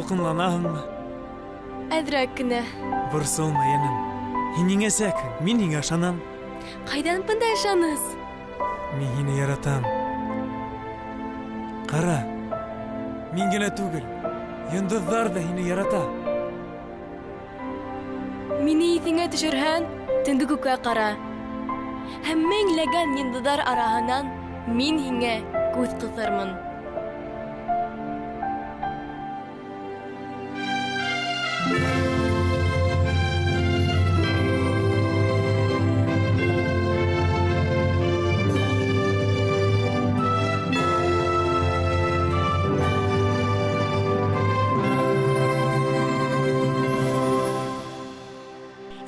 Тулҡынланаһыңмы? Әҙерәк кенә. Борсолма, йәнем. Һин еңәсәкһең, мин һиңә ышанам. Ҡайҙан бында ышаныс? Мин һине яратам. Ҡара, мин генә түгел, йондоҙҙар ҙа һине ярата. Мине иҫеңә төшөрһәң, төнгө күккә ҡара. Һәм меңләгән йондоҙҙар араһынан мин һиңә күҙ ҡыҫырмын.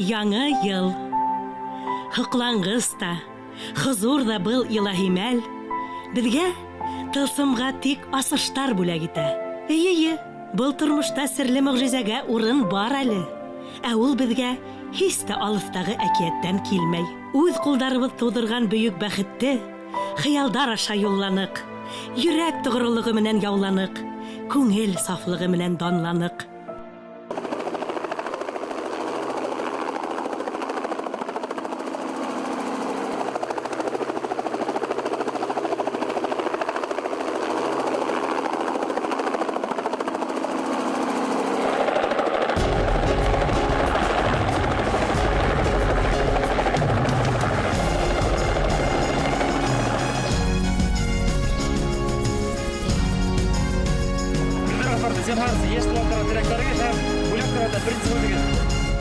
Яңы йыл. Һоҡланғыс та, хозур ҙа был илаһи мәл беҙгә тылсымға тик асыштар бүләк итә. Эйе, был тормошта серле мөғжизәгә урын бар әле. Ә ул беҙгә һис тә алыҫтағы әкиәттән килмәй. Үҙ ҡулдарыбыҙ тыуҙырған бөйөк бәхетте хыялдар аша юлланыҡ, йөрәк тоғролоғо менән яуланыҡ, күңел сафлығы менән данланыҡ.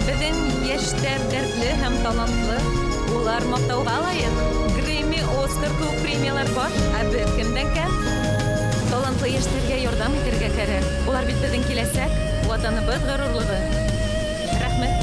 Беҙҙең йәштәр дәртле һәм талантлы. Улар маҡтауға лайыҡ. Грэмми, Оскар кеүек премиялар бар, ә беҙ кемдән кәм? Талантлы йәштәргә ярҙам итергә кәрәк. Улар бит беҙҙең киләсәк, ватаныбыҙ ғорурлығы. Рәхмәт.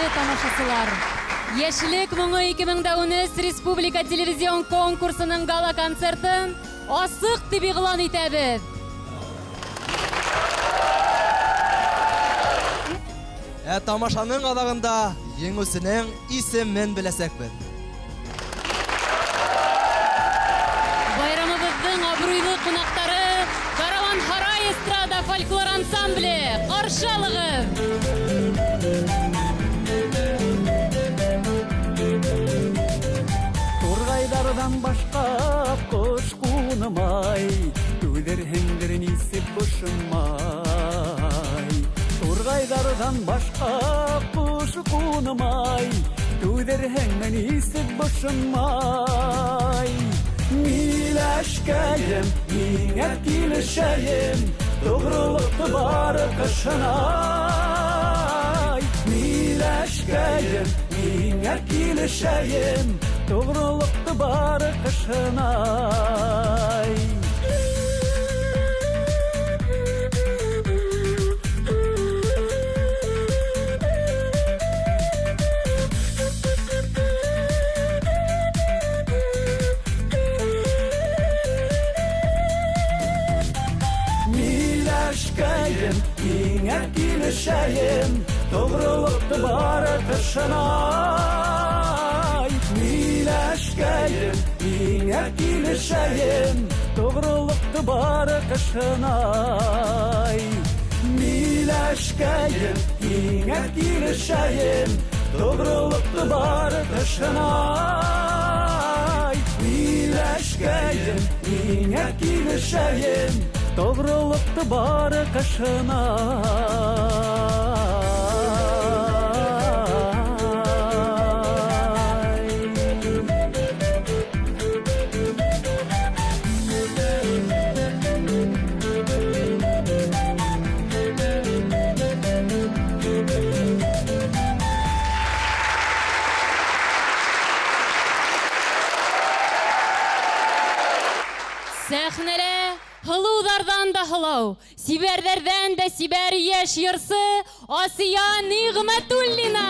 Тамашасылар. Йәшлек моңо 2013 Республика телевизион конкурсының гала-концертын асыҡ тип иғлан итәбеҙ. Ә тамашаның аҙағында еңеүсенең исемен беләсәкбеҙ. Байрамыбыҙҙың абруйлы ҡунаҡтары Караван Һарай эстрада фольклор ансамбле. Ҡаршы алығыҙ! Турғайҙарҙан башҡа ҡош ҡунмай, түҙерһеңдер нисек бошонмай. Турғайҙарҙан башҡа ҡош ҡунмай, түҙерһеңме нисек бошонмай. Миләшкәйем, миңә килешәйем, тоғролоҡто бары ҡышынай. Миләшкәйем, миңә килешәйем, тоғролоҡто бары ҡышынай. Миләшкәйем, миңә килешәйем, тоғролоҡто бары ҡышынай. Миләшкәйем, миңә килешәйем, тоғролоҡто бары ҡышынай. Миләшкәйем, миңә килешәйем, тоғролоҡто бары ҡышынай. Миләшкәйем, миңә килешәйем, тоғролоҡто бары ҡышынай. Сәхнәлә һылыуҙарҙан да һылыу, сибәрҙәрҙән дә сибәр йәш йырсы Асия Ниғмәтуллина.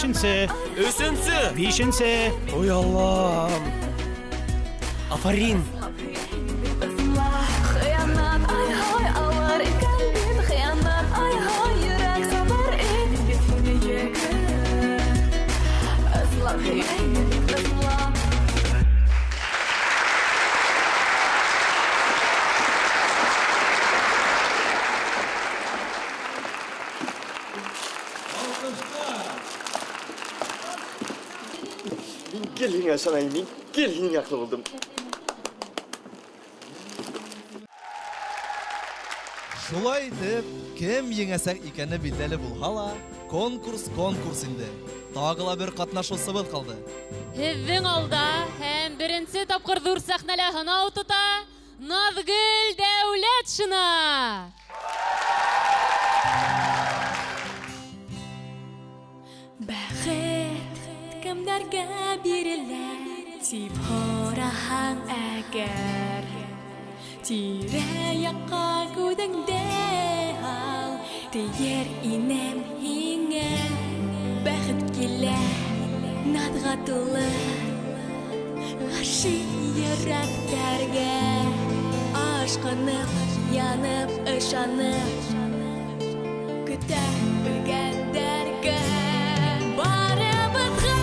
Бишенсе. Өсөнсө. Бишенсе. Ой, Аллам. Афарин. Гел һиңә ышанайым, мин гел һинең яҡлы булдым. Шулай итеп, кем еңәсәк икәне билдәле булһа ла, конкурс конкурс инде. Тағы ла бер ҡатнашыусыбыҙ ҡалды. Һеҙҙең алда һәм беренсе тапҡыр ҙур сәхнәлә һынау тота Наҙгөл Дәүләтшина. Бәхет кемдәргә бирелә дип һораһаң әгәр, тирә-яҡҡа күҙеңде һал, тейер инем һиңә. Бәхет килә наҙға тулы ғашиҡ йөрәктәргә, ашҡынып, янып, ышанып көтә белгәндәргә. Барыбыҙға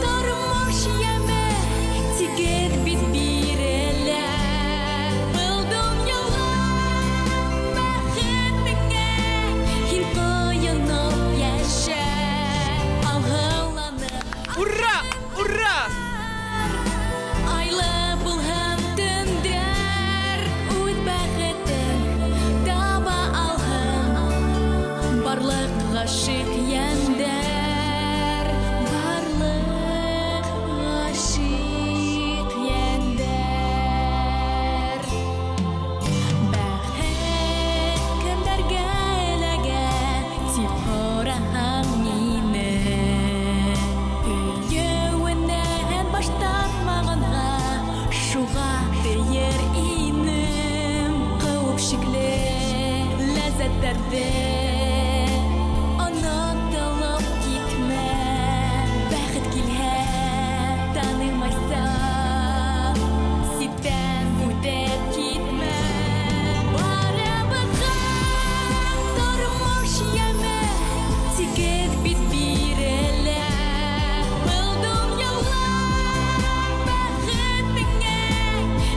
тормош йәме тигеҙ бит бирелә. Был донъяла бәхет миңә, һин ҡойоноп йәшә, алһыуланып. Ура! Ура! Айлы булһын төндәр, үҙ бәхетен таба алһын барлыҡ ғашиҡ йәндәр, барлыҡ ғашиҡ йәндәр. Бәхет кемдәргә эләгә тип һораһаң мине, һөйөүенән баш тартмағанға шуға тейер инем. Ҡыуып шикле ләззәттәрҙе онотолоп китмә. Бәхет килһә танымайса, ситтән үтеп китмә. Барыбыҙға тормош йәме тигеҙ бит бирелә. Был донъяла бәхет миңә,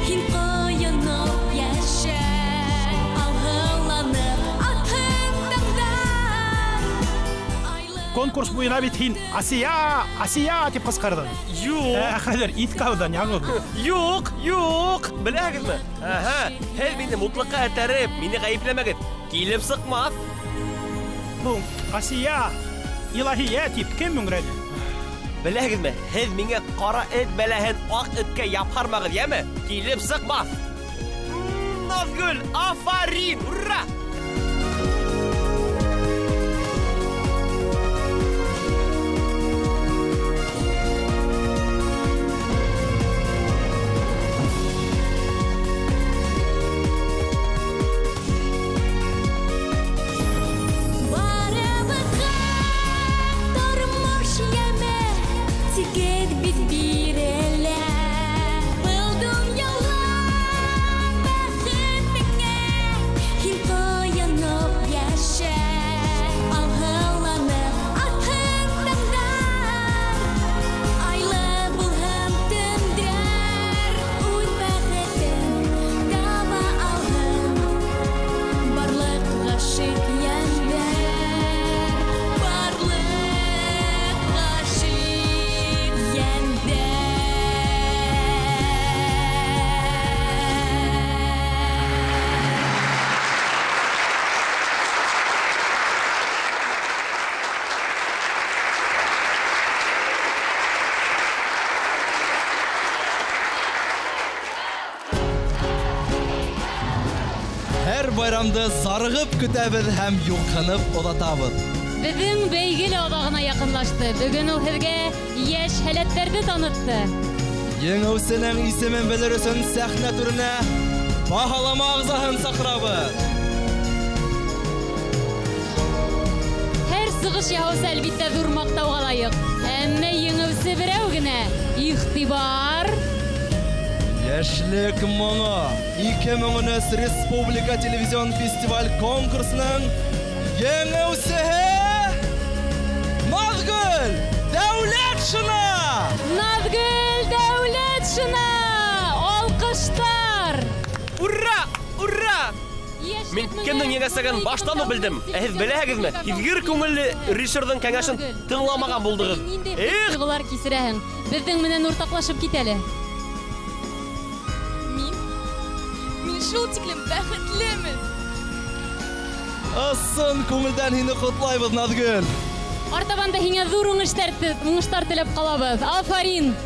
һин ҡойоноп йәшә, алһыуланып атһын таңдар. Конкурс буйына бит һин Асия, Асия тип ҡысҡырҙың. Юҡ. Хәҙер иҫкә алдан яғыҙ. Юҡ, юҡ. Беләһегеҙме? Әһә, һеҙ мине мутлаҡҡа этәреп, мине ғәйепләмәгеҙ. Килеп сыҡмаҫ. Был Асия, Илаһиә тип кем мөңрәне? Беләһегеҙме? Һеҙ миңә ҡара эт бәләһен аҡ эткә япһармағыҙ, йәме? Килеп сыҡмаҫ. Наҙгөл, афарин, ура! Барыбыҙға тормош йәме тигеҙ бит бирелә. Был донъяла бәхет миңә, һин ҡойоноп йәшә, алһыуланып атһын таңдар. Айлы булһын төндәр, үҙ бәхетен таба алһын барлыҡ ғашиҡ йәндәр, барлыҡ ғашиҡ йәндәр. Һәр байрамды зарығып көтәбеҙ һәм юҡһынып оҙатабыҙ. Беҙҙең бәйге лә аҙағына яҡынлашты. Бөгөн ул һеҙгә йәш һәләттәрҙе танытты. Еңеүсенең исемен белер өсөн сәхнә түренә баһалама ағзаһын саҡырабыҙ. Һәр сығыш сығыш яһаусы әлбиттә ҙур маҡтауға лайыҡ. Әммә еңеүсе берәү генә. Иғтибар! Йәшлек моңо 2013 Республика телевизион фестиваль конкурсының еңеүсеһе Наҙгөл Дәүләтшина! Наҙгөл Дәүләтшина! Алҡыштар! Ура! Ура! Мин кемдең еңәсәген баштан уҡ белдем. Ә һеҙ беләһегеҙме? Һиҙгер күңелле режиссерҙың кәңәшен тыңламаған булдығыҙ. Ниндәй тойғолар кисерәһең? Беҙҙең менән уртаҡлашып кит әле. Мин шул тиклем бәхетлемен. Ысын күңелдән һине ҡотлайбыҙ, Наҙгөл. Артабан да һиңә ҙур уңыштар теләп ҡалабыҙ. Афарин!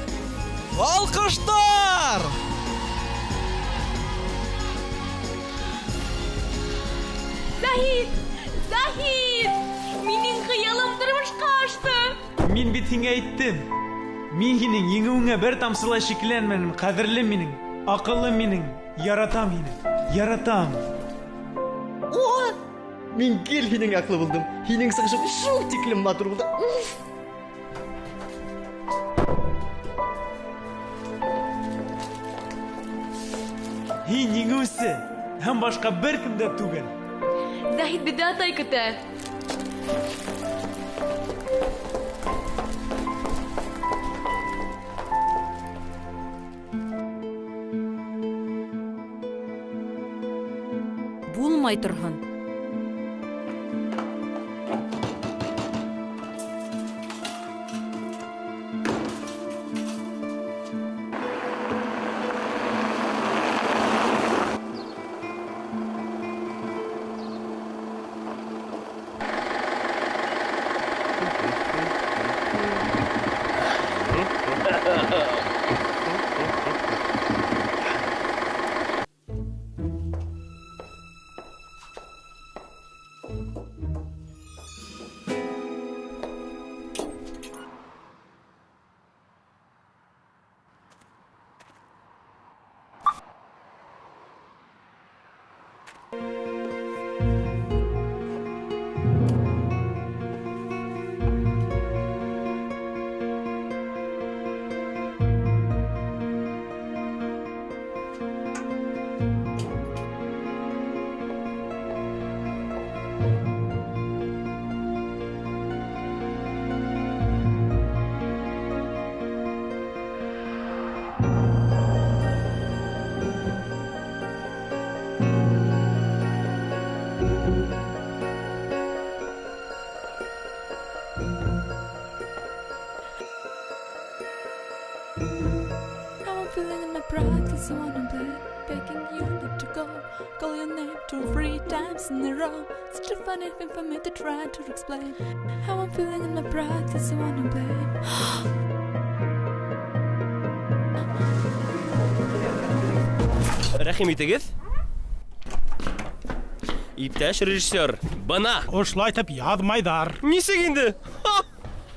Алҡыштар! Заһид! Заһид! Минең хыялым тормошҡа ашты! Мин бит һиңә әйттем. Мин һинең еңеүеңә бер тамсы ла шикләнмәнем. Ҡәҙерлем минең, аҡыллым минең. Яратам һине, яратам. О! Мин гел һинең яҡлы булдым. Һинең сығышың шул тиклем матур булды. Уф! Һин еңеүсе һәм башҡа бер кем дә түгел. Заһид беҙҙе атай көтә. Булмай торһон. Call your name 2 or 3 times in a row. Such a funny thing for me to try to explain. How I'm feeling in my pride, that's the one to blame. Рәхим итегеҙ. Иптәш режиссер, бына. Ошолай итеп яҙмайҙар. Нисек инде?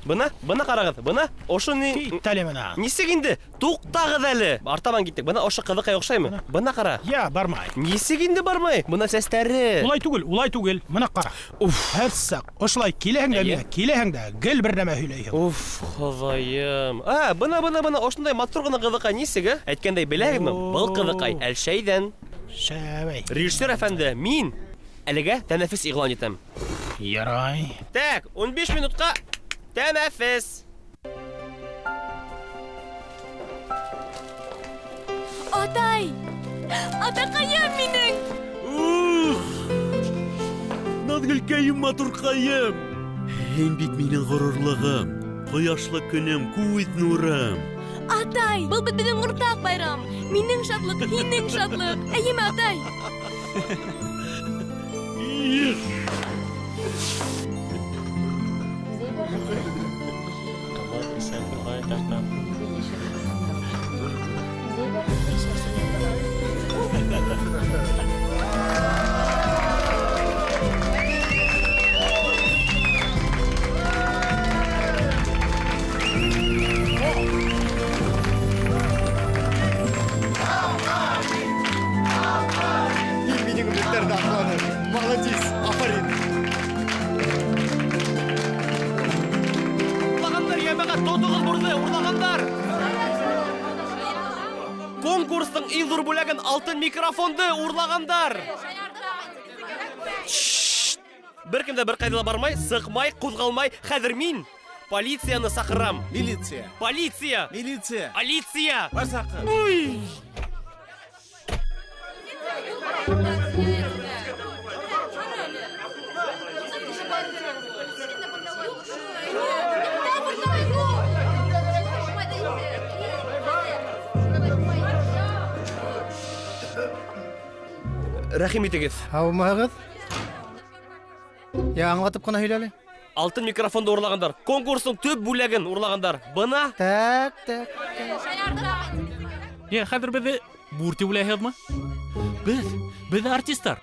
Бына, бына ҡарағыҙ, бына ошо ни? Кит әле бына. Нисек инде? Туҡтағыҙ әле. Артабан киттек. Бына ошо ҡыҙыҡай оҡшаймы? Бына ҡара. Я, бармай. Нисек инде бармай? Бына сәстәре. Улай түгел, улай түгел. Бына ҡара. Уф, һәр саҡ ошолай киләһең дә миңә, киләһең дә гел бер нәмә һөйләйһең. Уф, Хоҙайым. А, бына, бына, бына ошондай матур ғына ҡыҙыҡай нисек, ә? Әйткәндәй, беләһегеҙме? Был ҡыҙыҡай Әлшәйҙән. Шәбәй. Режиссер әфәнде, мин әлегә тәнәфес иғлан итәм. Ярай. Так, 15 минутҡа тәнәфес. Атай! Атаҡайым минең! Ух! Наҙгөлкәйем, матурҡайым! Һин бит минең ғорурлығым, ҡояшлы көнөм, күҙ нурым. Атай, был бит беҙҙең уртаҡ байрам. Минең шатлыҡ, һинең шатлыҡ. Эйеме, атай? Молодец, афарин. Урлагандар! Конкурстың иң зур бүләген алтын микрофонды урлагандар! Бер кем дә бер кайда да бармай, сыкмай, кузгалмай. Хәзер мин полицияне сакырам. Милиция. Полиция! Милиция. Полиция! Бар сакыр. Уй! Рәхим итегеҙ. Һаумыһығыҙ? Я аңлатып ҡына һөйлә әле. Алтын микрофонды урлағандар. Конкурстың төп бүләген урлағандар. Бына. Так, так. Я, хәҙер беҙҙе бур тип уйлайһығыҙмы? Беҙ артистар.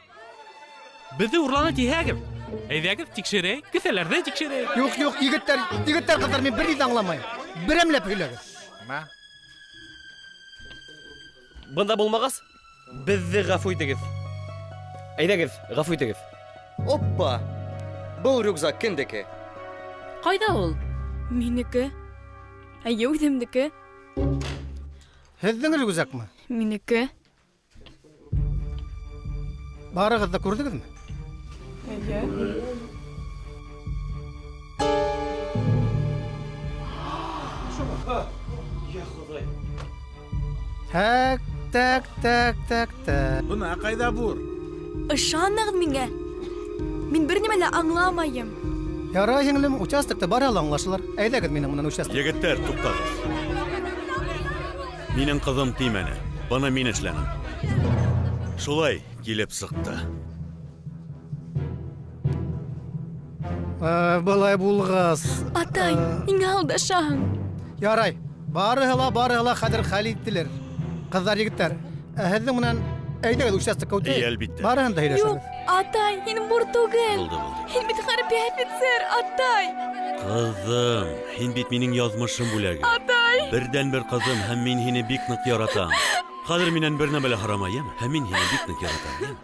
Беҙҙе урланы тиһәгеҙ. Әйҙәгеҙ, тикшерәйек, кеҫәләрҙе тикшерәйек. Юҡ, юҡ, егеттәр, егеттәр, ҡыҙҙар, мин бер ни ҙә аңламайым. Берәмләп һөйләгеҙ. Бында булмағас, беҙҙе ғәфү итегеҙ. Әйҙәгеҙ, ғәфү итегеҙ. Оппа! Был рюкзак кемдеке? Ҡайҙа ул? Минеке. Әйе, үҙемдеке. Һеҙҙең рюкзакмы? Минеке. Барығыҙ ҙа күрҙегеҙме? Әйе. Я Хоҙай. Так, так, так, так, так. Бына ҡайҙа бур? Ышанығыҙ миңә. Мин бер нимә лә аңламайым. Ярай, һеңлем, участокта бары ла аңлашылар. Әйҙәгеҙ минең менән участок. Егеттәр, туҡтағыҙ. Минең ҡыҙым тимәне. Быны мин эшләнем. Шулай килеп сыҡты. Былай булғас. Атай, ниңә алдашаһың? Ярай, барыһы ла хәҙер хәл иттеләр. Ҡыҙҙар, егеттәр, һеҙҙең менән әйҙәгеҙ участокка үтәйек. Эйе, әлбиттә. Барыһын да һөйләшербеҙ. Юҡ, атай, һин бур түгел. Булды, булды. Һин бит хәрби офицер, атай. Ҡыҙым, һин бит минең яҙмышым бүләге. Атай. Берҙән-бер ҡыҙым, һәм мин һине бик ныҡ яратам. Хәҙер минән бер нәмә лә һорама, йәме? Һәм мин һине бик ныҡ яратам, йәме?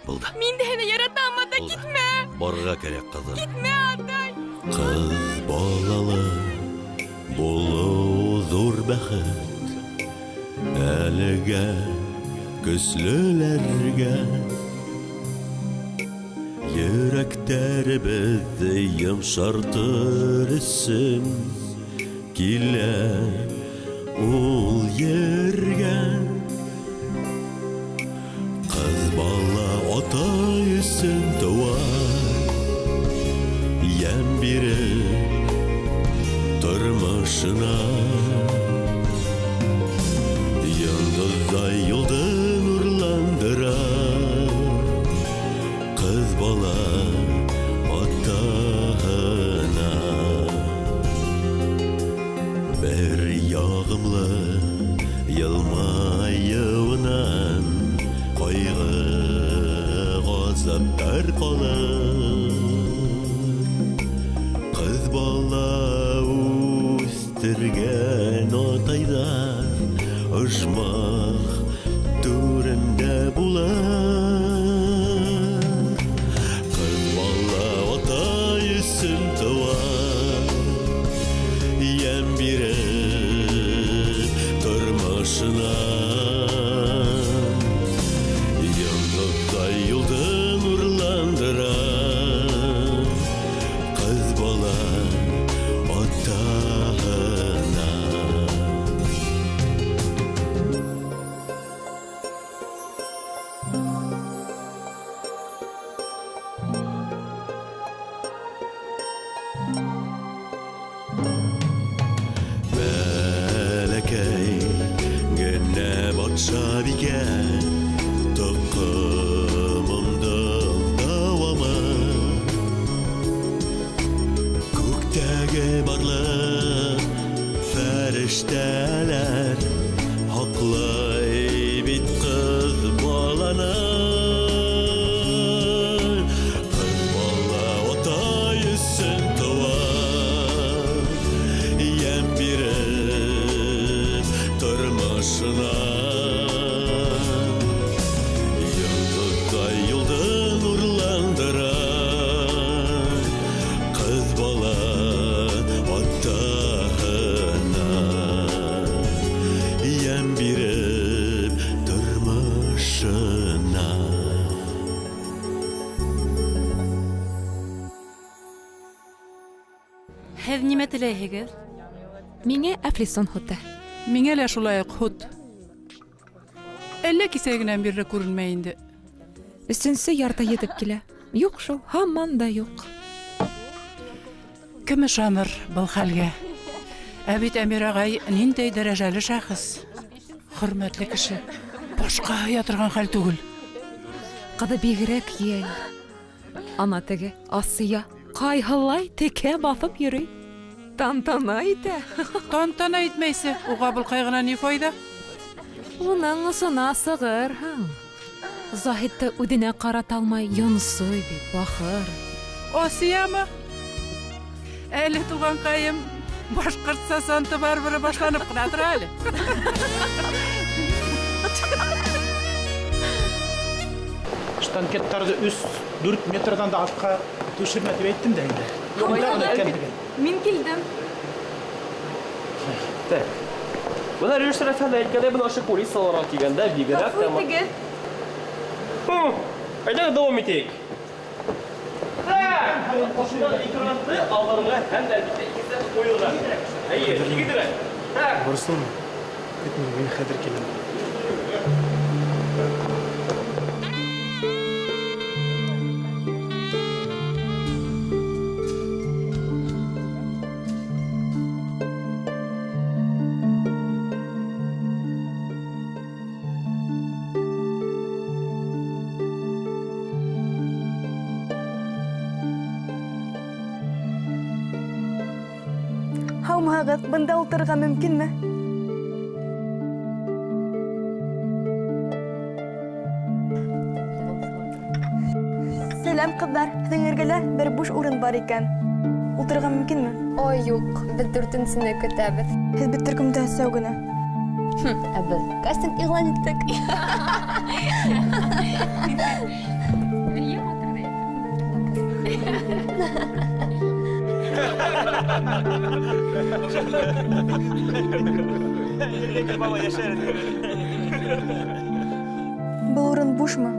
Булды. Мин дә һине яратам, атай, Булды. китмә. Барырға кәрәк, ҡыҙым. Китмә, атай. Ҡыҙ балалы булыу ҙур бәхет. Әлегә көслөләргә йөрәктәребеҙҙе йомшартыр өсөн килә ул ергә. Ҡыҙ бала атай өсөн тыуа, йәм биреп тормошона. Йондоҙҙай юлды нурландыра ҡыҙ бала атаһына. Бер яғымлы йылмайыуынан ҡайғы ғазаптар ҡалыр. Ҡыҙ бала үҫтергән атайҙар ожмах түрендә булыр. Ҡыҙ бала атай өсөн тыуа, йәм биреп тормошона. Йондоҙҙай юлды нурландыра ҡыҙ бала атаһына. Бәләкәй генә батшабикә, тоҡомомдоң дауамы. Күктәге барлыҡ фәрештәләр һаҡлай бит ҡыҙ баланы. Ҡыҙ бала атай өсөн тыуа, йәм биреп тормошона. Һеҙ нимә теләйһегеҙ? Миңә әфлисун һуты. Миңә лә шулай уҡ һут. Әллә кисә генән бирле күренмәй инде. Өсөнсө ярты етеп килә. Юҡ шул, һаман да юҡ. Кем ышаныр был хәлгә? Ә бит Әмир ағай ниндәй дәрәжәле шәхес. Хөрмәтле кеше. Башҡа һыя торған хәл түгел. Ҡыҙы бигерәк йәл. Ана теге Асия ҡайһылай текә баҫып йөрөй. Тантана итә. Тантана итмәйсе, уға был ҡайғынан ни файҙа? Уның осона сығырһың. Заһитты үҙенә ҡарата алмай йонсой бит, бахыр. Асиямы? Әле туғанҡайым, башҡортса Санта-Барбара башланып ҡына тора әле. Штанкеттарҙы 3-4 метрҙан да артҡа төшөрмә тип әйттем дә инде. Мин килдем. Так. Бына режиссер әфәнде әйткәндәй, бына ошо кулисаларға килгәндә бигерәк тә Гафу итегеҙ. Әйҙәгеҙ дауам итәйек. Так, ошонан экранды алырға һәм дә әлбиттә икенсе ҡуйырға. Эйе, егеттәр. Так. Борсолма. Көт мине, мин хәҙер киләм. Һаумыһығыҙ, бында ултырырға мөмкинме? Сәләм, ҡыҙҙар. Һеҙҙең эргәлә бер буш урын бар икән. Ултырырға мөмкинме? Ой, юҡ, беҙ дүртенсене көтәбеҙ. Һеҙ бит төркөмдә өсәү генә. Ә беҙ кастинг иғлан иттек. Был урын бушмы?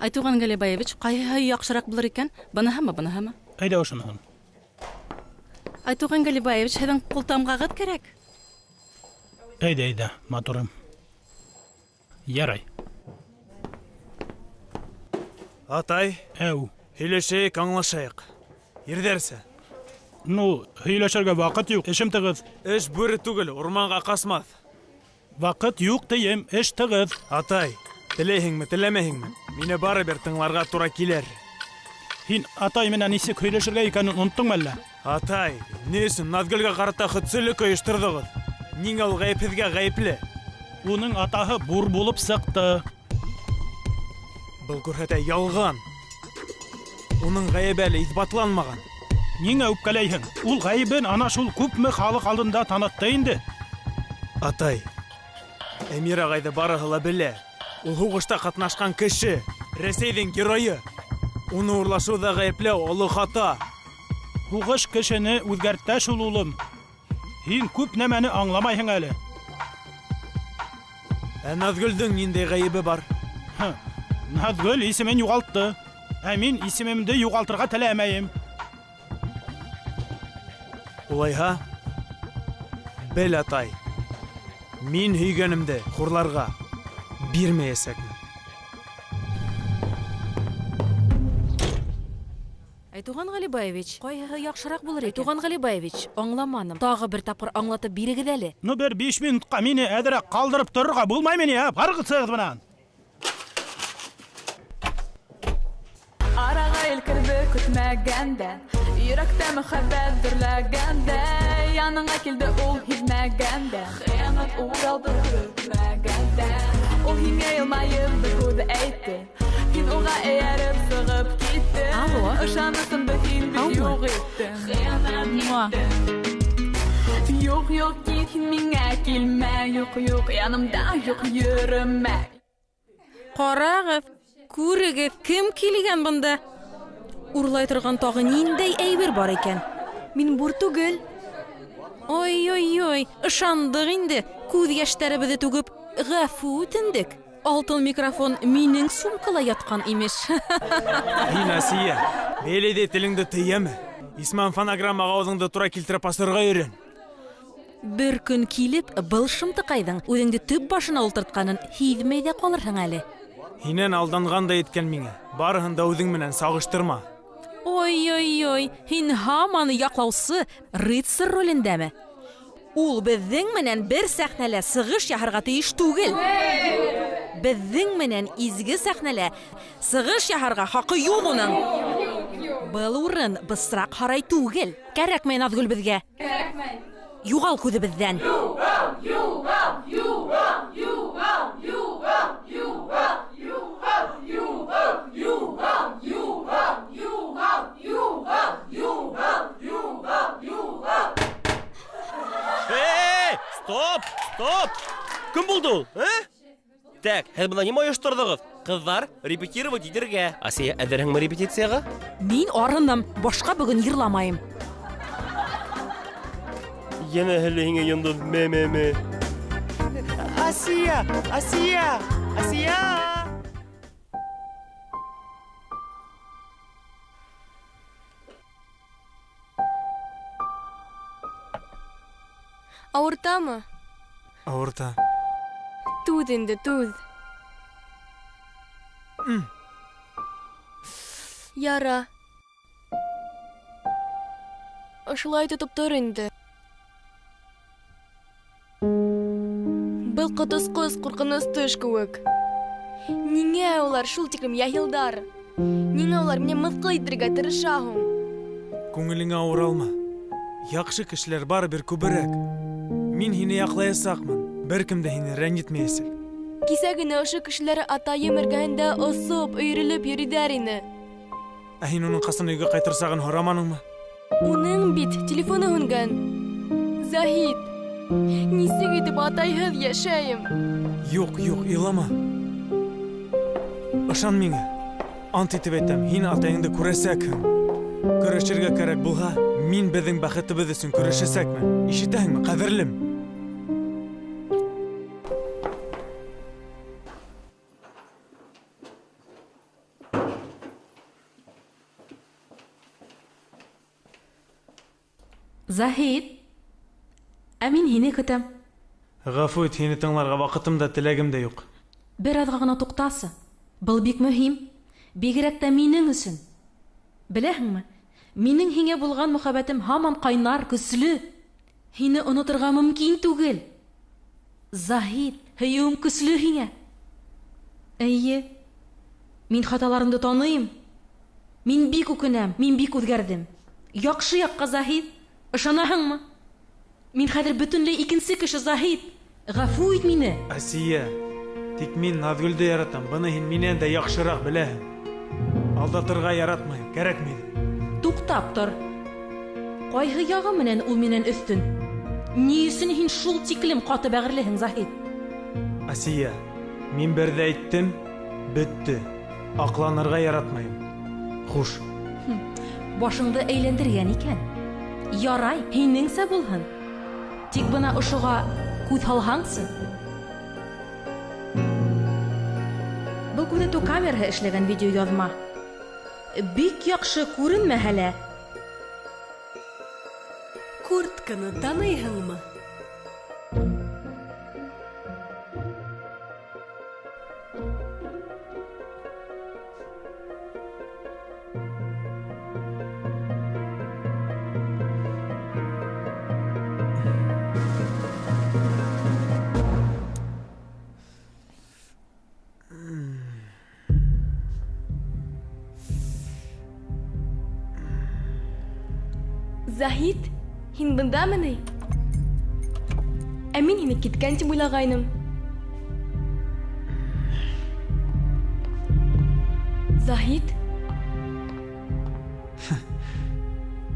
Айтуған Галибаевич, ҡайһыһы яҡшыраҡ булыр икән? Быныһымы, быныһымы? Әйҙә ошоноһон. Айтуған Галибаевич, һеҙҙең ҡултамғағыҙ кәрәк. Әйҙә, әйҙә, матурым. Ярай. Атай. Әү. Һөйләшәйек, аңлашайыҡ. Ирҙәрсә. Ну, һөйләшергә ваҡыт юҡ, эшем тығыҙ. Эш бүре түгел, урманға ҡасмаҫ. Ваҡыт юҡ тием, эш тығыҙ. Атай, теләйһеңме, теләмәйһеңме? Мине барыбер тыңларға тура килер. Һин атай менән нисек һөйләшергә икәнен оноттоңмо әллә? Атай, ни өсөн Наҙгөлгә ҡарата хөтсөллөк ойошторҙоғоҙ? Ниңә ул ғәйепһеҙгә ғәйепле? Уның атаһы бур булып сыҡты. Был күрһәтә ялған. Уның ғәйебе әле иҫбатланмаған. Ниңә үпкәләйһең? Ул ғәйебен ана шул күпме халыҡ алдында танытты инде. Атай, Әмир ағайҙы барыһы ла белә. Ул һуғышта ҡатнашҡан кеше, Рәсәйҙең геройы. Уны урлашыуҙа ғәйепләү оло хата. Һуғыш кешене үҙгәртә шул, улым. Һин күп нәмәне аңламайһың әле. Ә Наҙгөлдөң ниндәй ғәйебе бар? Наҙгөл исемен юғалтты. Ә мин исемемде юғалтырға теләмәйем. Улайһа, бел, атай, мин һөйгәнемде хурларға бирмәйәсәкмен. Айтуған Галибаевич, ҡайһыһы яҡшыраҡ булыр икән? Айтуған Галибаевич, аңламаным. Тағы бер тапҡыр аңлатып бирегеҙ әле. Ну, бер 5 минутҡа мине әҙерәк ҡалдырып торорға булмаймы ни, ә? Барығыҙ сығығыҙ бынан. Араға ел керҙе көтмәгәндә, йөрәктә мөхәббәт дөрләгәндә, яныңа килде ул һиҙмәгәндә, хыянат уралды көтмәгәндә. Ул һиңә йылмайып бер һүҙ әйтте, һин уға эйәреп сығып киттең. Алло. Ышанысыңды һин бит Һаумы? юҡ иттең. Хыянат Муа. иттең. Юҡ, юҡ, кит Һин миңә килмә, юҡ, юҡ, янымда юҡ, йөрөмә. Ҡарағыҙ, күрегеҙ, кем килгән бында? Урлай торған тағы ниндәй әйбер бар икән? Мин бур түгел. Ой-ой-ой, ышандыҡ инде. Күҙ йәштәребеҙҙе түгеп, ғәфү үтендек. Алтын микрофон минең сумкала ятҡан имеш. Һин, Асия, бәйләйҙәй телеңде тыйәме? Исман фонограммаға ауыҙыңды тура килтереп асырға өйрән. Бер көн килеп, был шымтыҡайҙың үҙеңде төп башына ултыртҡанын һиҙмәй ҙә ҡалырһың әле. Һинән алданған да еткән миңә. Барыһын да үҙең менән сағыштырма. Ой-ой-ой, һин һаман яҡлаусы рыцарь ролендәме? Ул беҙҙең менән бер сәхнәлә сығыш яһарға тейеш түгел. Беҙҙең менән изге сәхнәлә сығыш яһарға хаҡы юҡ уның. Был урын бысраҡ һарай түгел. Кәрәкмәй Наҙгөл беҙгә. Кәрәкмәй. Юғал күҙебеҙҙән. Юғал, юғал, юғал, юғал, юғал, юғал, юғал, юғал, юғал, юғал, юғал, юғал, юғал, юғал, юғал. Эй, стоп, стоп! Кем булды ул, ә? Так, һеҙ бына нимә ойошторҙоғоҙ? Ҡыҙҙар, репетировать итергә. Асия, әҙерһеңме репетицияға? Мин арыным, башҡа бөгөн йырламайым. Йәнә әле һиңә йондоҙ мә-мә-мә. Асия, Асия, Асия! Ауыртамы? Ауырта. Түҙ инде, түҙ. Яра. Ошолай тотоп тор инде. Был ҡотосҡос ҡурҡыныс төш кеүек. Ниңә улар шул тиклем яһилдар? Ниңә улар мине мыҫҡыл итергә тырыша һуң? Күңелеңә ауыр алма. Яҡшы кешеләр барыбер күберәк. Мин һине яҡлаясаҡмын. Бер кем дә һине рәнйетмәйәсәк. Кисә генә ошо кешеләр атайым эргәһендә осоп, өйрөлөп йөрөйҙәр ине. Ә һин уның ҡасан өйгә ҡайтырсағын һораманыңмы? Уның бит телефоны һүнгән. Заһит, нисек итеп атайһыҙ йәшәйем? Юҡ, юҡ, илама. Ышан миңә. Ант итеп әйтәм, һин атайыңды күрәсәкһең. Көрәшергә кәрәк булһа, мин беҙҙең бәхетебеҙ өсөн көрәшәсәкмен. Ишетәһеңме, ҡәҙерлем? Заһит, ә мин һине көтәм. Ғәфү ит, һине тыңларға ваҡытым да, теләгем дә юҡ. Бер аҙға ғына туҡтасы. Был бик мөһим. Бигерәк тә минең өсөн. Беләһеңме, минең һиңә булған мөхәббәтем һаман ҡайнар, көслө. Һине оноторға мөмкин түгел. Заһит, һөйөүем көслө һиңә. Эйе, мин хаталарымды таныйым. Мин бик үкенәм, мин бик үҙгәрҙем. Яҡшы яҡҡа, Заһит. Ышанаһыңмы? Мин хәҙер бөтөнләй икенсе кеше, Заһит. Ғәфү ит мине. Асия, тик мин Наҙгөлдө яратам. Быны һин минән дә яҡшыраҡ беләһең. Алдатырға яратмайым, кәрәкмәй. Туҡтап тор. Ҡайһы яғы менән ул минән өҫтөн? Ни өсөн һин шул тиклем ҡаты бәғерлеһең, Заһит? Асия, мин берҙе әйттем, бөттө. Аҡланырға яратмайым. Хуш. Башыңды әйләндергән икән. Ярай, һинеңсә булһын. Тик бына ошоға күҙ һалһаңсы. Был күҙәтеү камераһы эшләгән видеояҙма. Бик яҡшы күренмәһә лә. Куртканы таныйһыңмы? Заһит, һин бындамы ни? Ә мин һине киткән тип уйлағайным. Заһит?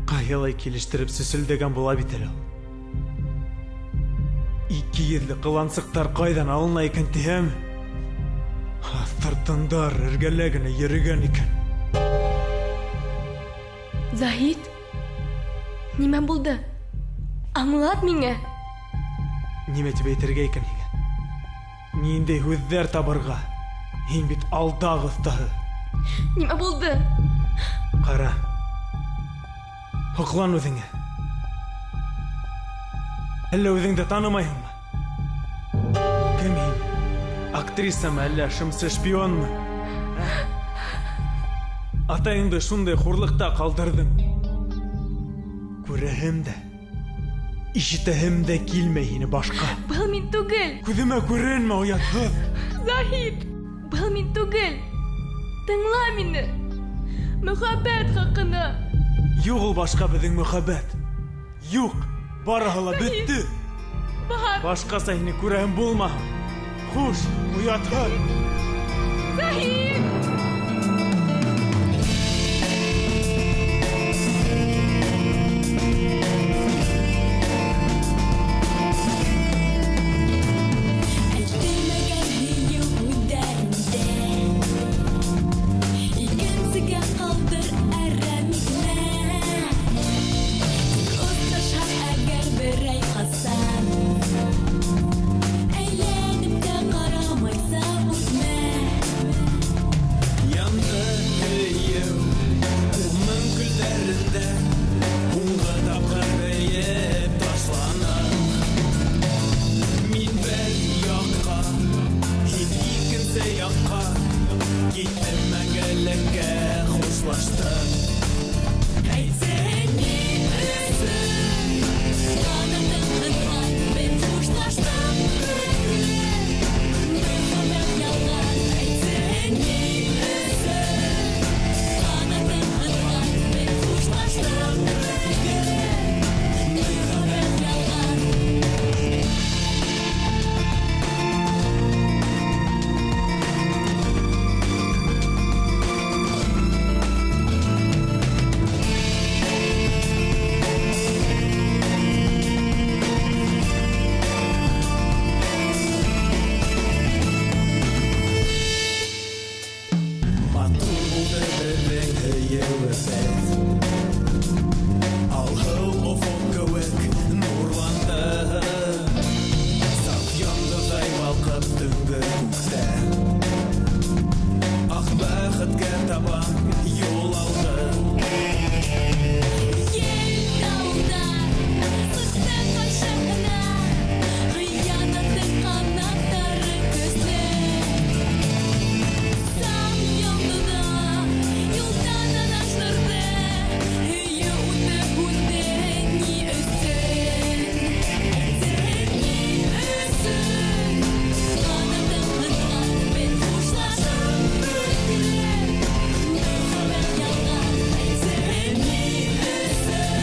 Ҡайһылай килештереп сөсөлдәгән була бит әле ул. Икейөҙлө ҡылансыҡтар ҡайҙан алына икән тиһәм, аҫтыртындар эргәлә генә йөрөгән икән. Заһит, нимә булды? Аңлат миңә. Нимә тип әйтергә икән һиңә? Ниндәй һүҙҙәр табырға? Һин бит алдаҡ оҫтаһы. Нимә булды? Ҡара. Һоҡлан үҙеңә. Әллә үҙеңде танымайһыңмы? Кем һин? Актрисамы, әллә шымсы шпионмы? Атайыңды шундай хурлыҡта ҡалдырҙың. Күрәһем дә, ишетәһем дә килмәй һине башҡа. Был мин түгел. Күҙемә күренмә, оятһыҙ. Заһит, был мин түгел. Тыңла мине. Мөхәббәт хаҡына. Юҡ ул башҡа беҙҙең мөхәббәт. Юҡ, барыһы ла бөттө. Бар. Башҡаса һине күрәһем булмаһын. Хуш, оятһыҙ. Заһит! Әйтелмәгән һөйөү һүҙҙәрендә икенсегә ҡалдыр, әрәм итмә. Тик осрашһаҡ әгәр берәй ҡасан, әйләнеп тә ҡарамайса үтмә. Янды һөйөү уның көлдәрендә, һуңғы тапҡыр бейеп ташланыҡ. Мин бер яҡҡа, һин икенсе яҡҡа, киттем мәңгелеккә хушлаштыҡ. Әйтсәң ни өсөн ҡанатың һынған, беҙ хушлаштыҡ бөгөн. Мөхәббәт ялған, әйтсәң ни өсөн ҡанатың һынған, беҙ хушлаштыҡ бөгөн. Мөхәббәт ялған. Матур булды беҙҙең һөйөүебеҙ, алһыу офоҡ кеүек нурланды. Саф йондоҙҙай балҡып төнгө күктә, аҡ бәхеткә табан юл алды. Ел тауҙар сыҡты ҡаршыһына, хыянаттың ҡанаттары көслө. Саф йондоҙҙа юлдан аҙаштырҙы, һөйөү уты һүнде ни өсөн? Әйтсәң ни өсөн ҡанатың һынған, беҙ хушлаштыҡ бөгөн. Мөхәббәт ялған, әйтсәң ни өсөн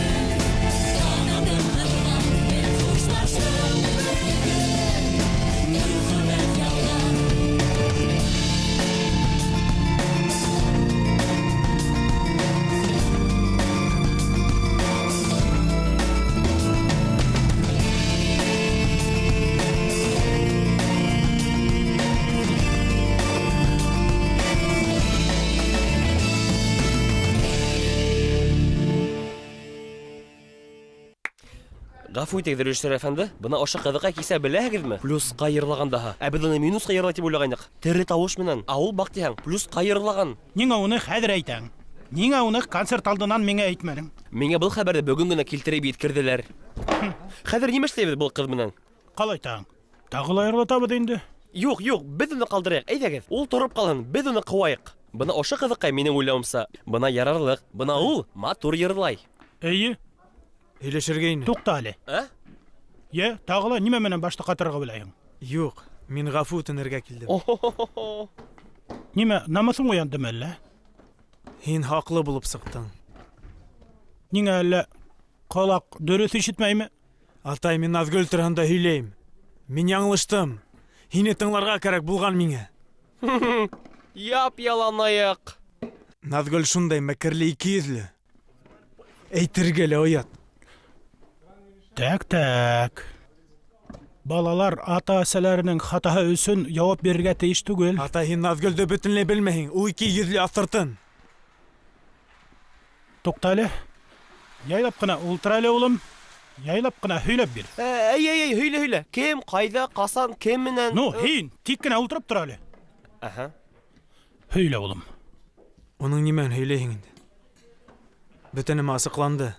ҡанатың һынған, беҙ хушлаштыҡ бөгөн. Мөхәббәт ялған. Ғәфү итегеҙ, режиссер әфәнде, бына ошо ҡыҙыҡай кисә беләһегеҙме? Плюсҡа йырлаған даһа. Ә беҙ уны минусҡа йырлай тип уйлағайныҡ. Тере тауыш менән. Ә ул баҡ тиһәң, плюсҡа йырлаған. Ниңә уны хәҙер әйтәң? Ниңә уны концерт алдынан миңә әйтмәнең? Миңә был хәбәрҙе бөгөн генә килтереп еткерҙеләр. Хәҙер нимә эшләйбеҙ был ҡыҙ менән? Ҡалайтаң. Тағы ла йырлатабыҙ инде. Юҡ, юҡ, беҙ уны ҡалдырайыҡ. Әйҙәгеҙ, ул тороп ҡалһын, беҙ уны ҡыуайыҡ. Бына ошо ҡыҙыҡай минең уйлауымса, бына ярарлыҡ, бына ул матур йырлай. Эйе. Һөйләшергә ине. Туҡта әле. Ә? Йә, тағы ла нимә менән башты ҡатырырға уйлайһың? Юҡ, мин ғәфү үтенергә килдем. Нимә, намыҫың уяндымы әллә? Һин хаҡлы булып сыҡтың. Ниңә әллә ҡолаҡ дөрөҫ ишетмәйме? Атай, мин Наҙгөл тураһында һөйләйем. Мин яңылыштым. Һине тыңларға кәрәк булған миңә. Яп-ялан аяҡ. Наҙгөл шундай мәкерле икейөҙлө. Әйтергә лә оят. Так, так. Балалар ата-әсәләренең хатаһы өсөн яуап бирергә тейеш түгел. Атай, һин Наҙгөлдө бөтөнләй белмәйһең. Ул ике йөҙлө аҫтыртын. Туҡта әле. Яйлап ҡына ултыр әле, улым. Яйлап ҡына һөйләп бир. Әй, әй, әй, һөйлә, һөйлә. Кем, ҡайҙа, ҡасан, кем менән? Ну, һин тик кенә ултырып тор әле. Аһа. Һөйлә, улым. Уның нимәһен һөйләйһең инде? Бөтә нәмә асыҡланды.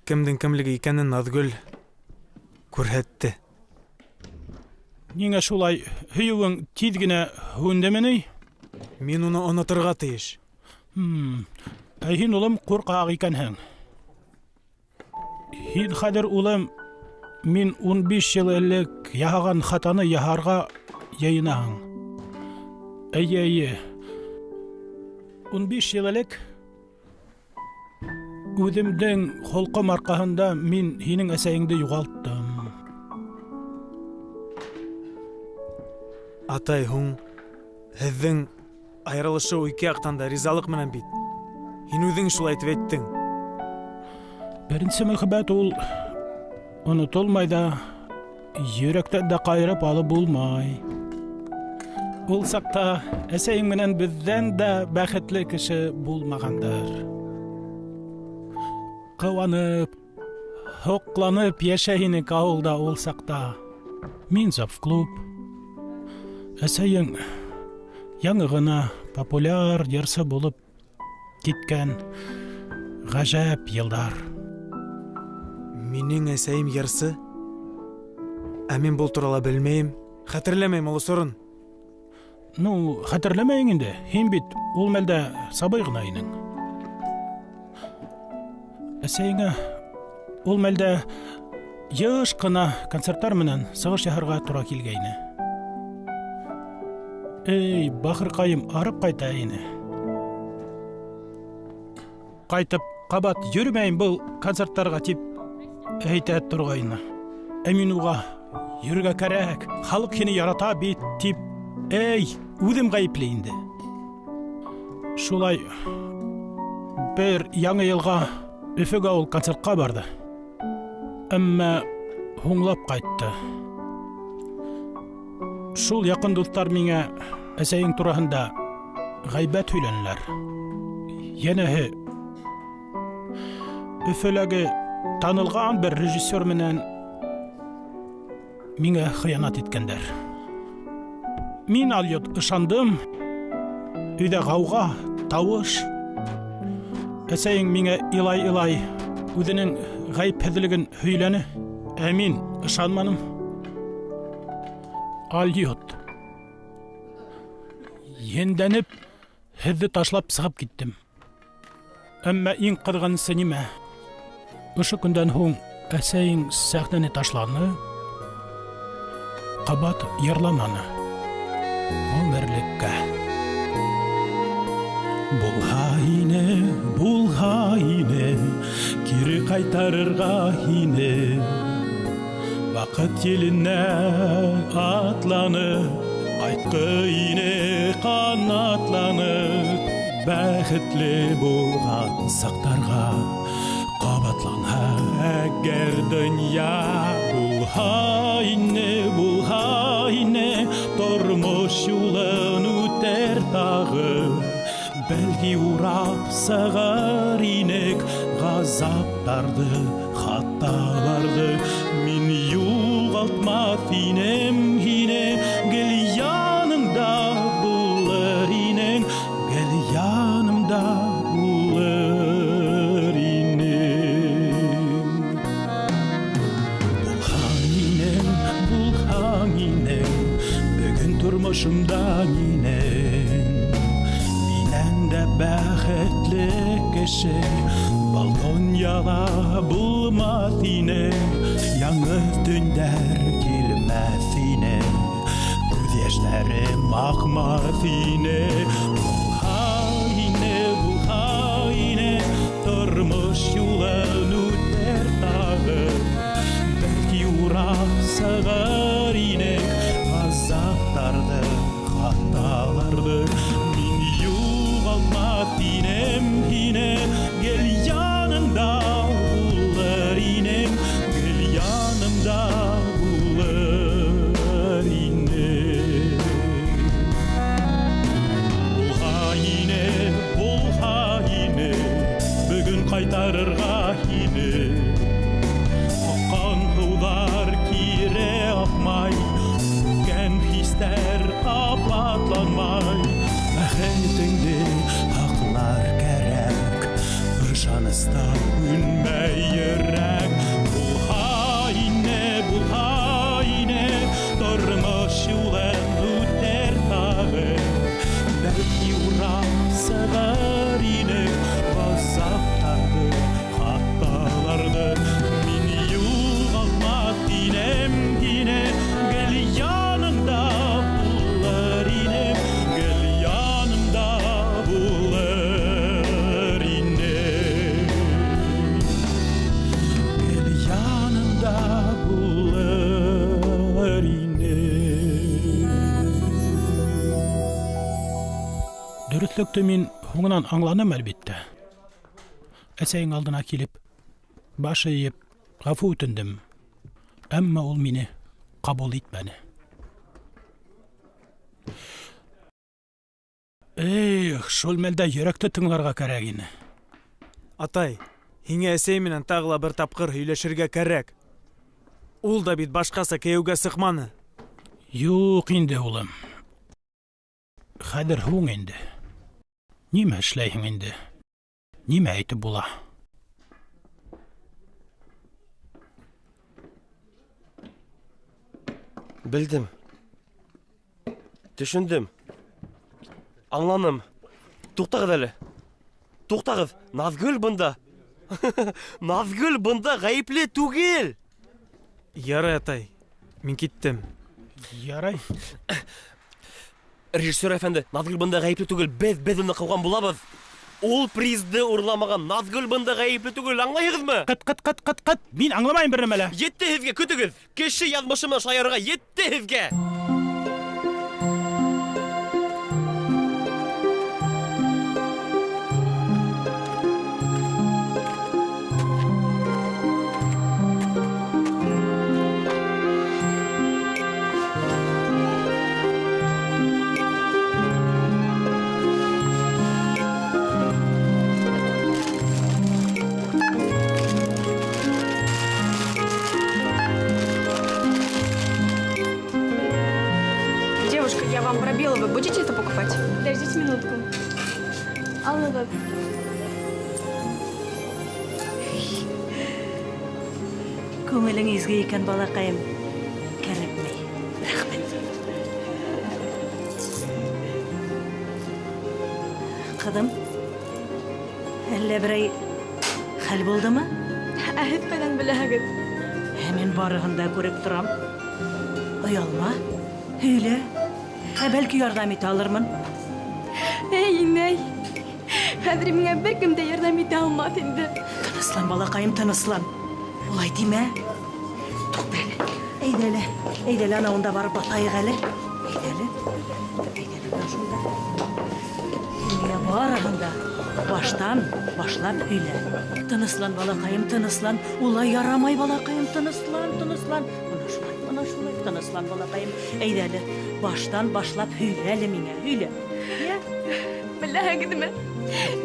Кемдең кемлеге икәнен Наҙгөл күрһәтте. Ниңә шулай һөйөүең тиҙ генә һүндеме ни? Мин уны оноторға тейеш. Ә һин, улым, ҡурҡаҡ икәнһең. Һин хәҙер, улым, мин 15 йыл элек яһаған хатаны яһарға йыйынаһың. Эйе, эйе. 15 йыл элек үҙемдең холҡом арҡаһында мин һинең әсәйеңде юғалттым. Атай, һуң һеҙҙең айырылышыу ике яҡтан да ризалыҡ менән бит. Һин үҙең шулай итеп әйттең. Беренсе мөхәббәт ул онотолмай да, йөрәктән дә ҡайырып алып булмай. Ул саҡта әсәйең менән беҙҙән дә бәхетле кеше булмағандыр. Ҡыуанып, һоҡланып йәшәй инек ауылда ул саҡта. Мин завклуб. Әсәйең яңы ғына популяр йырсы булып киткән ғәжәп йылдар. Минең әсәйем йырсы? Ә мин был турала белмәйем. Хәтерләмәйем ул осорон. Ну, хәтерләмәйең инде. Һин бит ул мәлдә сабый ғына инең. Әсәйеңә ул мәлдә йыш ҡына концерттар менән сығыш яһарға тура килгәйне. Эй, бахырҡайым арып ҡайта ине. Ҡайтып ҡабат йөрөмәйем был концерттарға тип әйтә торғайны. Ә мин уға йөрөргә кәрәк, халыҡ һине ярата бит тип, эй, үҙем ғәйепле инде. Шулай бер яңы йылға Өфөгә ул концертҡа барҙы. Әммә һуңлап ҡайтты. Шул яҡын дуҫтар миңә әсәйең тураһында ғәйбәт һөйләнеләр. Йәнәһе, Өфөләге танылған бер режиссер менән миңә хыянат иткәндәр. Мин алйот ышандым. Өйҙә ғауға, тауыш. Әсәйең миңә илай-илай үҙенең ғәйепһеҙлеген һөйләне. Ә мин ышанманым. Алйот. Ендәнеп, һеҙҙе ташлап сығып киттем. Әммә иң ҡыҙғанысы нимә? Ошо көндән һуң әсәйең сәхнәне ташланы, ҡабат йырламаны. Ғүмерлеккә. Булһа ине, булһа ине, кире ҡайтарырға һине. Ваҡыт еленә атланып, ҡайтҡы ине ҡанатланып, бәхетле булған саҡтарға ҡабатланһа әгәр донъя. Булһа ине, булһа ине, тормош юлын үтер тағы. Бәлки урап сығыр инек ғазаптарҙы, хаталарҙы. Мин юғалтмаҫ инем һине, гел янымда булыр инең, гел янымда булыр инең. Булһаң инең, булһаң инең, бөгөн тормошомда минең. Минән дә бәхетле кеше был донъяла булмаҫ ине. Яңы төндәр килмәҫ ине, күҙ йәштәрем аҡмаҫ ине. Булһа ине, булһа ине, тормош юлын үтер тағы. Бәлки урап сығыр инек ғазаптарҙы, хаталарҙы. Мин юғалтмаҫ инем һине, гел янымда булыр инем, гел янымда булыр. һине. Аҡҡан һыуҙар кире аҡмай, үткән хистәр ҡабатланмай. Бәхетеңде һаҡлар кәрәк, ышаныстан үлмәй йөрәк. Булһа ине, булһа ине, тормош юлын үтер тағы. Бәлки урап сығыр инек ғазаптарҙы, хаталарҙы. Мин юғалтмаҫ инем һине, гел яныңда булыр инем, гел яныңда булыр инем, гел яныңда булыр инем. Дөрөҫлөктө мин һуңынан аңланым, әлбиттә. Әсәйең алдына килеп, баш эйеп, ғәфү үтендем. Әммә ул мине ҡабул итмәне. Эх, шул мәлдә йөрәкте тыңларға кәрәк ине. Атай, һиңә әсәй менән тағы ла бер тапҡыр һөйләшергә кәрәк. Ул да бит башҡаса кейәүгә сыҡманы. Юҡ инде, улым. Хәҙер һуң инде. Нимә эшләйһең инде? Нимә әйтеп була? Белдем. Төшөндөм. Аңланым. Туҡтағыҙ әле. Туҡтағыҙ. Наҙгөл бында. Наҙгөл бында ғәйепле түгел. Ярай, атай. Мин киттем. Ярай. Режиссер әфәнде, Наҙгөл бында ғәйепле түгел. Беҙ уны ҡыуған булабыҙ. Ул призды урламаған. Наҙгөл бында ғәйепле түгел. Аңлайһығыҙмы? Ҡыт, ҡыт, ҡыт, ҡыт, ҡыт. Мин аңламайым бер нәмә лә. Етте һеҙгә, көтөгөҙ. Кеше яҙмышы менән шаярырға етте һеҙгә. Девушка, я вам пробила, вы будете это покупать? Подождите минутку. Алла, Күңелең изге икән, балаҡайым. Кәрәкмәй. Рәхмәт. Ҡыҙым, әллә берәй хәл булдымы? Ә һеҙ ҡайҙан беләһегеҙ? Ә мин барыһын да күреп торам. Оялма, һөйлә. Ә бәлки ярҙам итә алырмын. Эй, инәй, хәҙер миңә бер кем дә ярҙам итә алмаҫ инде. Тыныслан, балаҡайым, тыныслан. Улай тимә. Туҡта әле. Әйҙә әле, әйҙә әле, ана унда барып батайыҡ әле. Әйҙә әле. Әйҙә әле, бына шунда. Миңә барыһын да баштан башлап һөйлә. Тыныслан, балаҡайым, тыныслан. Улай ярамай, балаҡайым, тыныслан, тыныслан. Бына шулай, бына шулай, тыныслан, балаҡайым. Әйҙә әле, баштан башлап һөйлә әле миңә, һөйлә. Йә? Беләһегеҙме?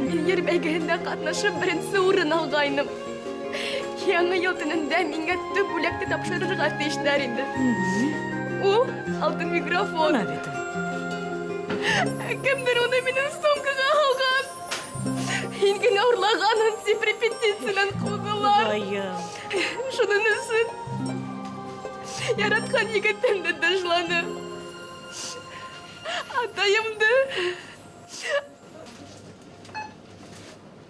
Мин ер бәйгеһендә ҡатнашып беренсе урын алғайным. Яңы йыл төнөндә миңә төп бүләкте тапшырырға тейештәр инде. Ул алтын микрофон. Бына бит ул. Кемдер уны минең сумкаға һалған. Һин генә урлағанһың тип репетициянан ҡыуҙылар. Хоҙайым. Шуның өсөн яратҡан егетем дә ташланы. Атайымды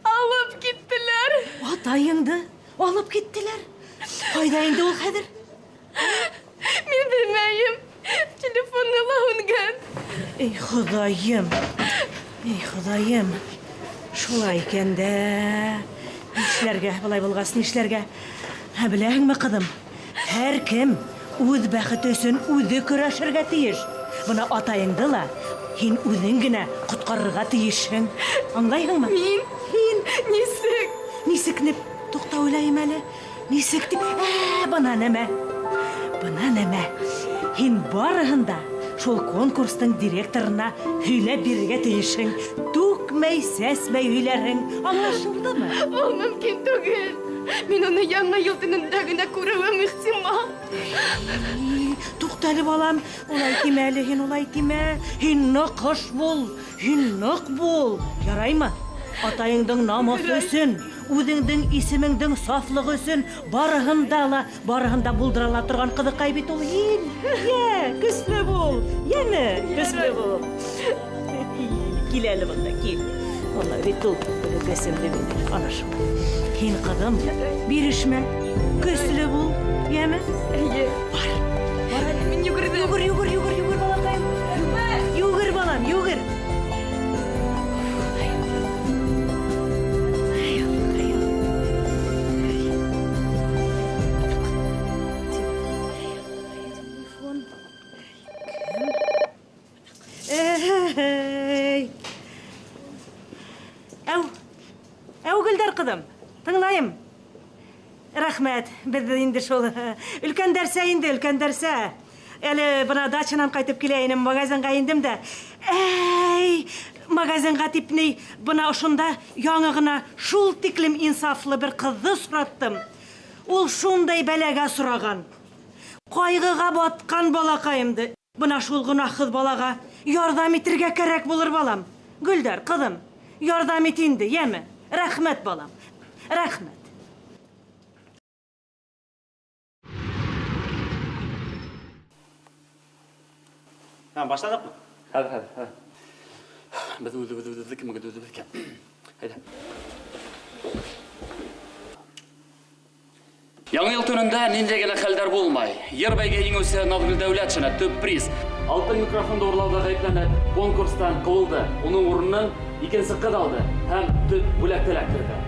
алып киттеләр. Атайыңды алып киттеләр? Ҡайҙа инде ул хәҙер? Мин белмәйем. Телефоны ла һүнгән. Эй, Хоҙайым. Эй, Хоҙайым. Шулай икән дә. Нишләргә, былай булғас, нишләргә? Ә беләһеңме, ҡыҙым? Һәр кем үҙ бәхете өсөн үҙе көрәшергә тейеш. Бына атайыңды ла һин үҙең генә ҡотҡарырға тейешһең. Аңлайһыңмы? Мин? Һин. Нисек? Нисек ни? Туҡта, уйлайым әле. Нисек тип? Бына нәмә. Бына нәмә. Һин барыһын да шул конкурстың директорына һөйләп бирергә тейешһең. Түкмәй, сәсмәй һөйләрһең. Аңлашылдымы? Ул мөмкин түгел. Мин уны яңы йыл төнөндә генә күреүем ихтимал. Туҡта әле, балам. Улай тимә әле һин, улай тимә. Һин ныҡ ҡош бул, һин ныҡ бул. Яраймы? Атайыңдың намыҫы өсөн, үҙеңдең исемеңдең сафлығы өсөн барыһында ла, барыһында булдыра ла торған ҡыҙыҡай бит ул һин. Йә, көслө бул, йәме, көслө бул. Кил әле бында, кил. Ана бит ул бәләкәсемде минең, ана шул. Һин, ҡыҙым, бирешмә, көслө бул, йәме? Эйе. Бар. Бар әле, мин йүгерҙем. Йүгер, йүгер, йүгер, йүгер, балаҡайым. Йүгер, балам, йүгер. Тыңлайым. Рәхмәт, беҙ инде шул өлкәндәрсә инде, өлкәндәрсә. Әле бына дачанан ҡайтып килә инем, магазинға индем дә. Әй, магазинға тип ни, бына ошонда яңы ғына шул тиклем инсафлы бер ҡыҙҙы осраттым. Ул шундай бәләгә осраған. Ҡайғыға батҡан балаҡайымды. Бына шул гонаһһыҙ балаға ярҙам итергә кәрәк булыр, балам. Гөлдәр, ҡыҙым, ярҙам ит инде, йәме? Рәхмәт, балам. Рәхмәт. Башланыҡмы? Хәҙер, хәҙер, хәҙер. Беҙ үҙебеҙҙеке, үҙебеҙҙеке. Әйҙә. Яңы йыл төнөндә ниндәй генә хәлдәр булмай. Йыр бәйге еңеүсе Наҙгөл Дәүләтшина төп приз. Алтын микрофонды урлауҙа ғәйепләнеп, конкурстан ҡыуылды. Уның урынын икенсе ҡыҙ алды һәм төп бүләкте эләктерҙе.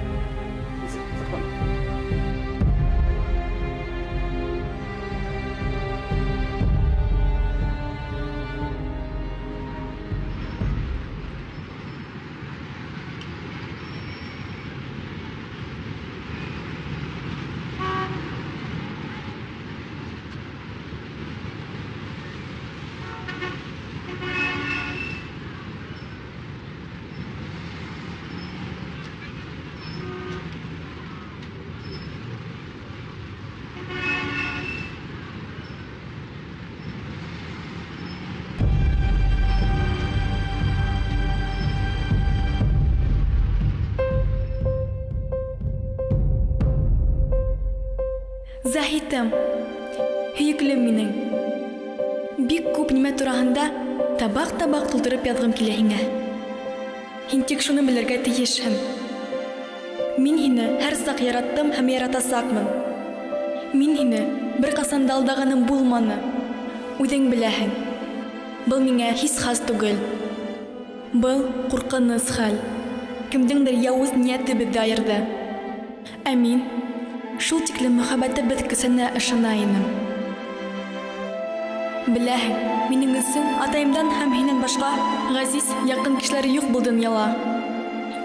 Заһитым, һөйөклөм минең. Бик күп нимә тураһында табаҡ-табаҡ тултырып яҙғым килә һиңә. Һин тик шуны белергә тейешһең. Мин һине һәр саҡ яраттым һәм яратасаҡмын. Мин һине бер ҡасан да алдағаным булманы. Үҙең беләһең. Был миңә һис хас түгел. Был ҡурҡыныс хәл. Кемдеңдер яуыз ниәте беҙҙе айырҙы. Ә мин шул тиклем мөхәббәтебеҙ көсөнә ышана инем. Беләһең, минең өсөн атайымдан һәм һинән башҡа ғәзиз, яҡын кешеләр юҡ был донъяла.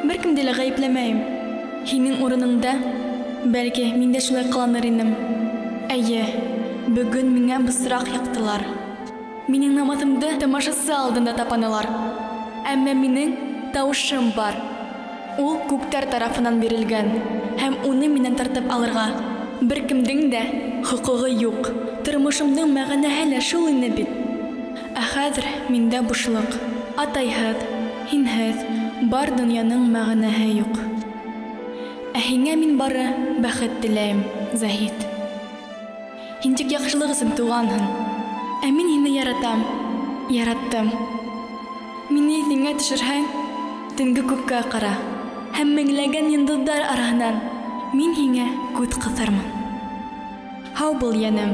Бер кемде лә ғәйепләмәйем. Һинең урыныңда, бәлки, мин дә шулай ҡыланыр инем. Эйе, бөгөн миңә бысраҡ яҡтылар. Минең намаҙымды тамашасы алдында тапанылар. Әммә минең тауышым бар. Ул күктәр тарафынан бирелгән һәм уны минән тартып алырға бер кемдең дә хоҡуғы юҡ. Тормошомдоң мәғәнәһе лә шул ине бит. Ә хәҙер миндә бушлыҡ. Атайһыҙ, һинһеҙ бар донъяның мәғәнәһе юҡ. Ә һиңә мин бары бәхет теләйем, Заһит. Һин тик яҡшылыҡ өсөн тыуғанһың. Ә мин һине яратам, яраттым. Мине иҫеңә төшөрһәң, төнгө күккә ҡара. Һәм меңләгән йондоҙҙар араһынан мин һиңә күҙ ҡыҫырмын. Һау бул, йәнем.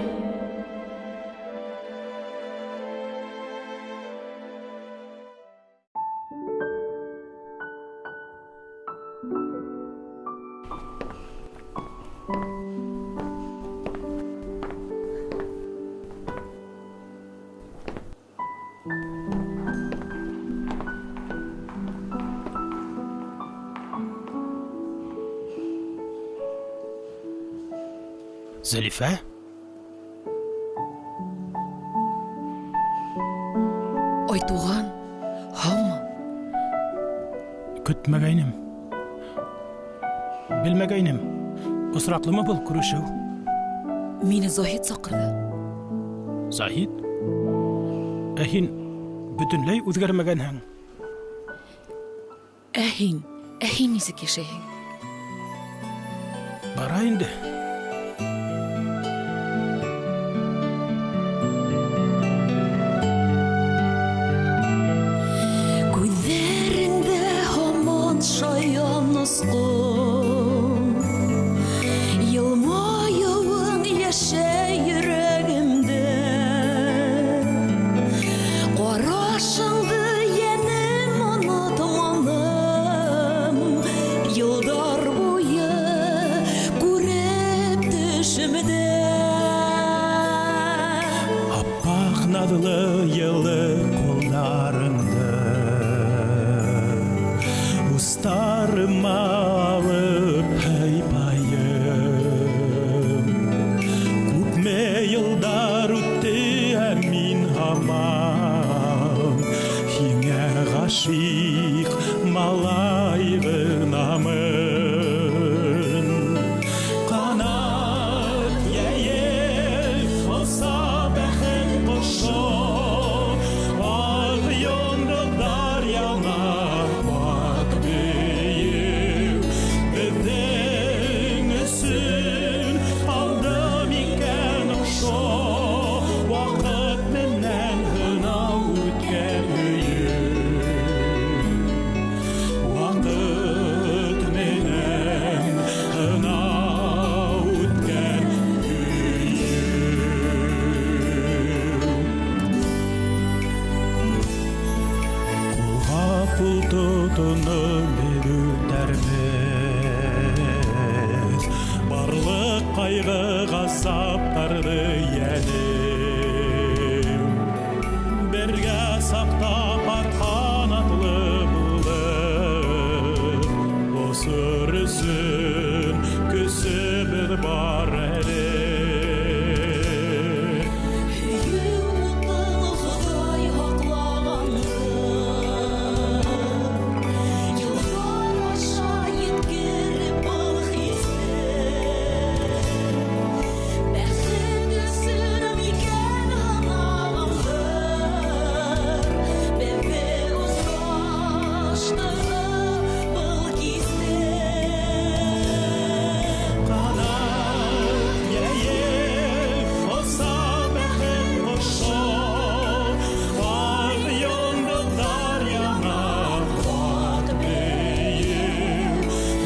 Зәлифә? Айтуған, һаумы? Көтмәгәйнем. Белмәгәйнем. Осраҡлымы был күрешеү? Мине Заһид саҡырҙы. Заһид? Ә һин бөтөнләй үҙгәрмәгәнһең. Ә һин? Ә һин нисек йәшәйһең? Бара инде. Күҙҙәреңдә һаман шаян осҡон, йылмайыуың йәшәй йөрәгемдә. Ҡарашыңды йәнем онотманым, йылдар буйы күреп төшөмдә. Аппаҡ наҙлы йылы ҡулдарыңды устарыма алып һыйпайым. Күпме йылдар үтте, ә мин һаман һиңә ғашиҡ малай ғынамын. Ҡанат йәйеп оса бәхет ҡошо, аҡ йондоҙҙар яна ваҡ бейеү. Беҙҙең өсөн алды микән ошо ваҡыт менән һынау үткән һөйөү? Ваҡыт менән һынау үткән һөйөү. Ҡулға ҡул тотоноп беҙ үтәрбеҙ барлыҡ ҡайғы ғазаптарҙы йәнем. Бергә саҡта пар ҡанатлы булып, осор өсөн көсөбөҙ бар әле. Һөйөү утын Хоҙай һаҡлағандыр, йылдар аша еткереп был хисте. Бәхет өсөн микән һанағандыр, беҙҙе осраштырып был кисте. Ҡанат йәйеп оса бәхет ҡошо, аҡ йондоҙҙар яна ваҡ бейеү.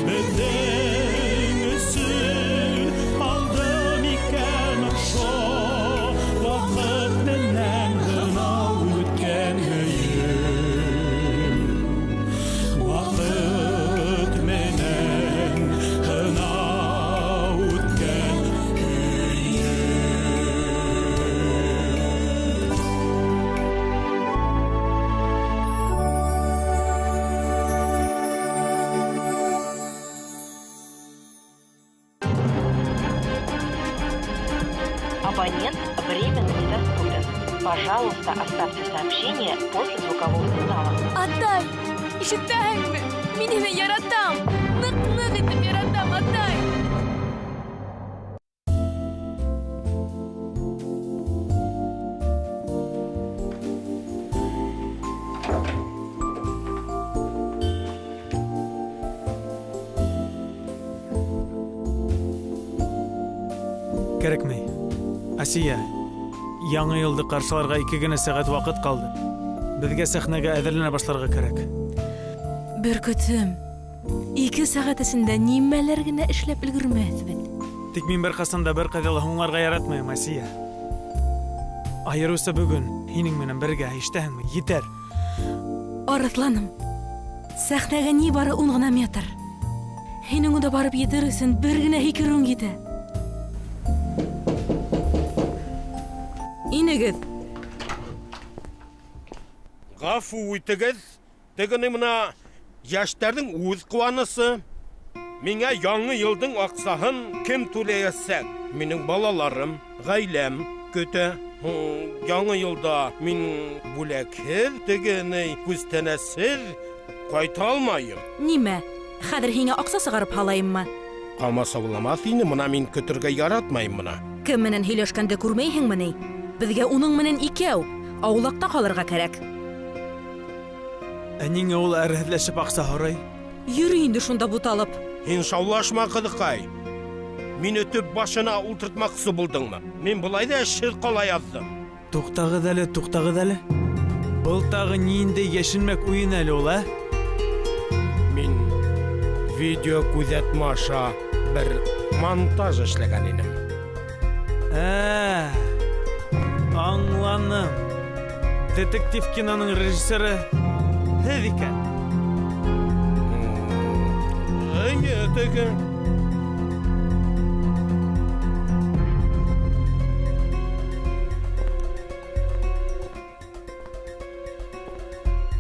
Беҙҙең өсөн алды микән ошо ваҡыт менән һынау үткән һөйөү? Ваҡыт менән һынау үткән һөйөү. Абонент временно недоступен. Пожалуйста, оставьте сообщение после звукового сигнала. Атай, ишетәһеңме? Мин һине яратам. Ныҡ-ныҡ итеп яратам, атай. Кәрәкмәй. Асия, яңы йылды ҡаршыларға 2 генә сәғәт ваҡыт ҡалды. Беҙгә сәхнәгә әҙерләнә башларға кәрәк. Бөркөтөм, 2 сәғәт эсендә нимәләр генә эшләп өлгөрмәҫбеҙ. Тик мин бер ҡасан да бер ҡайҙа ла һуңларға яратмайым, Асия. Айырыуса бөгөн һинең менән бергә, ишетәһеңме? Етәр. Арыҫланым, сәхнәгә ни бары 10 ғына метр. Һинең унда барып етер өсөн бер генә һикереүең етә. Инегеҙ. Ғәфү итегеҙ, тегене мына йәштәрҙең үҙ ҡыуанысы. Миңә яңы йылдың аҡсаһын кем түләйәсәк? Минең балаларым, ғаиләм. көтә. Яңы йылда мин бүләкһеҙ, тегене күстәнәсһеҙ ҡайта алмайым. Нимә? Хәҙер һиңә аҡса сығарып һалайыммы? Ҡамасауламаҫ ине, мына мин көтөргә яратмайым мына. Кем менән һөйләшкәнде күрмәйһеңме ни? Беҙгә уның менән икәү аулаҡта ҡалырға кәрәк. Ә ниңә ул әрһеҙләшеп аҡса һорай? Йөрөй инде шунда буталып. Һин шаулашма, ҡыҙыҡай. Мине төп башына ултыртмаҡсы булдыңмы? Мин былай ҙа эшһеҙ ҡала яҙҙым. Туҡтағыҙ әле, туҡтағыҙ әле. Был тағы ниндәй йәшенмәк уйын әле ул, ә? Мин видео күҙәтмә аша бер монтаж эшләгән инем. Аңланым. Детектив киноның режиссеры һеҙ икән. Эйе, теге.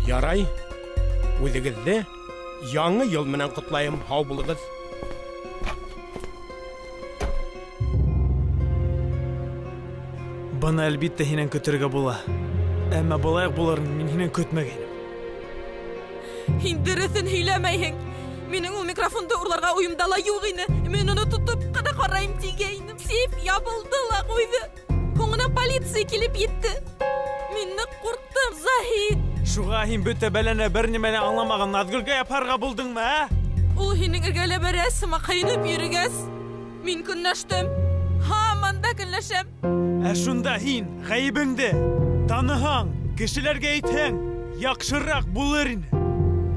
Ярай, үҙегеҙҙе яңы йыл менән ҡотлайым, һау булығыҙ. Быны әлбиттә һинән көтөргә була. Әммә былай уҡ булырын мин һинән көтмәгәйнем. Һин дөрөҫөн һөйләмәйһең. Минең ул микрофонды урларға уйымда ла юҡ ине. Мин уны тотоп ҡына ҡарайым тигәйнем. Сейф ябылды ла ҡуйҙы. Һуңынан полиция килеп етте. Мин ныҡ ҡурҡтым, Заһид. Шуға һин бөтә бәләне бер нимәне аңламаған Наҙгөлгә япарға булдыңмы, ә? Ул һинең эргәлә берәс һымаҡ һөйөнөп йөрөгәс, мин көнләштем. Һаман да көнләшәм. Ә шунда һин ғәйебеңде таныһаң, кешеләргә әйтһәң, яҡшыраҡ булыр ине.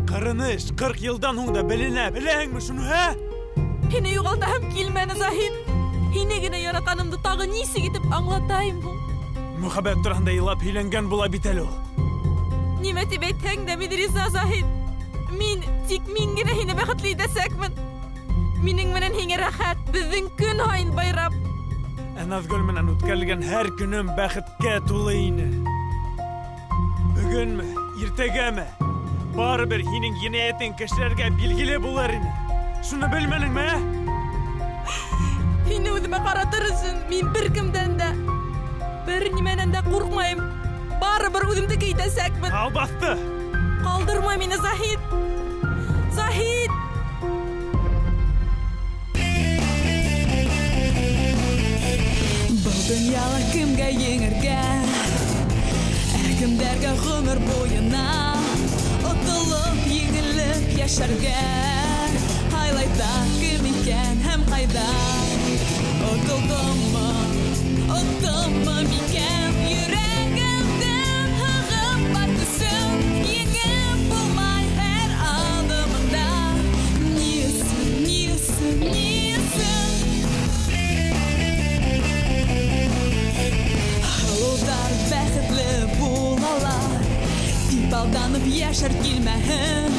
Ҡырыныш 40 йылдан һуң да беленә, беләһеңме шуны, ә? Һине юғалтаһым килмәне, Заһид. Һине генә яратҡанымды тағы нисек итеп аңлатайым һуң? Мөхәббәт тураһында илап һөйләнгән була бит әле ул. Нимә тип әйтһәң дә мин риза, Заһид. Мин тик мин генә һине бәхетле итәсәкмен. Минең менән һиңә рәхәт, беҙҙең көн һайын байрам. Ә Наҙгөл менән үткәрелгән һәр көнөм бәхеткә тулы ине. Бөгөнмө, иртәгәме? Барыбер һинең енәйәтең кешеләргә билгеле булыр ине. Шуны белмәнеңме, ә? Һине үҙемә ҡаратыр өсөн мин бер кемдән дә, бер нимәнән дә ҡурҡмайым. Барыбер үҙемдеке итәсәкмен. Албаҫты! Ҡалдырма мине, Заһид! Заһид! Был донъяла кемгә еңергә, ә кемдәргә ғүмер буйына отолоп, еңелеп йәшәргә. Һайлайҙа кем икән һәм ҡайҙа. Отолдоммо, оттоммо микән? Йөрәгемдән һығып бар көсөм, еңеп булмай һәр аҙымыңда. Ни өсөн, ни өсөн, ни өсөн? Һылыуҙар бәхетле булалар, тип алданып йәшәр килмәһен.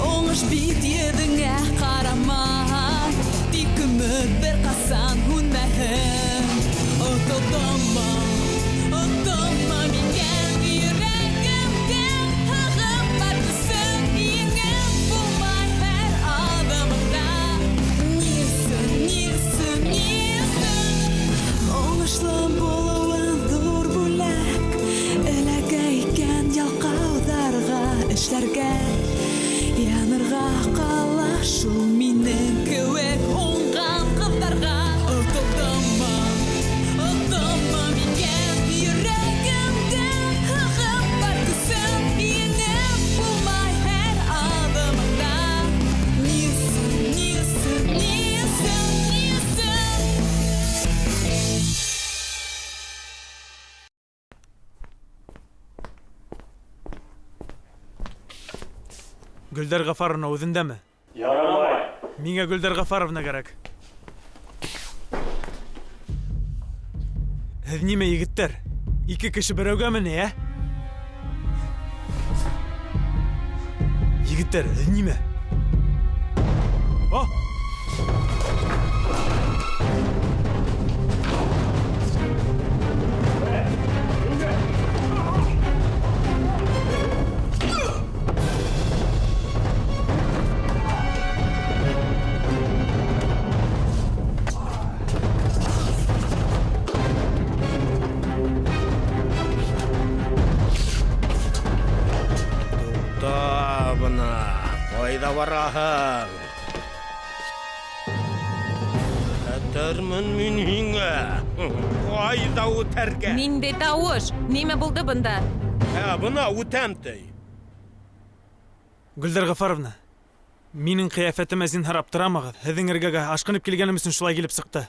Уңыш бит йөҙөңә ҡарамай, тик өмөт бер ҡасан һүнмәһен. Отолдоммо, оттоммо микән? Йөрәгемдән һығып бар көсөм, еңеп булмай һәр аҙымыңда. Ни өсөн, ни өсөн, ни өсөн? Уңышлы булыуы ҙур бүләк, эләгә икән ялҡауҙарға эшләргә. Янырға ҡала шул минең кеүек уңған ҡыҙҙарға. Отолдоммо, оттоммо микән? Йөрәгемдән һығып бар көсөм, еңеп булмай һәр аҙымыңда. Ни өсөн, ни өсөн, ни өсөн, ни өсөн? Гөлдәр Ғафаровна үҙендәме? Ярамай. Миңә Гөлдәр Ғафаровна кәрәк. Һеҙ нимә, егеттәр? Ике кеше берәүгәме ни, ә? Егеттәр, һеҙ нимә? О! бараһың? Әтермен мин һиңә. Ҡайҙа үтәргә? Ниндәй тауыш? Нимә булды бында? Ә, бына үтәм ти. Гөлдәр Ғафаровна, минең ҡиәфәтемә зинһар аптырамағыҙ. Һеҙҙең эргәгә ашҡынып килгәнем өсөн шулай килеп сыҡты.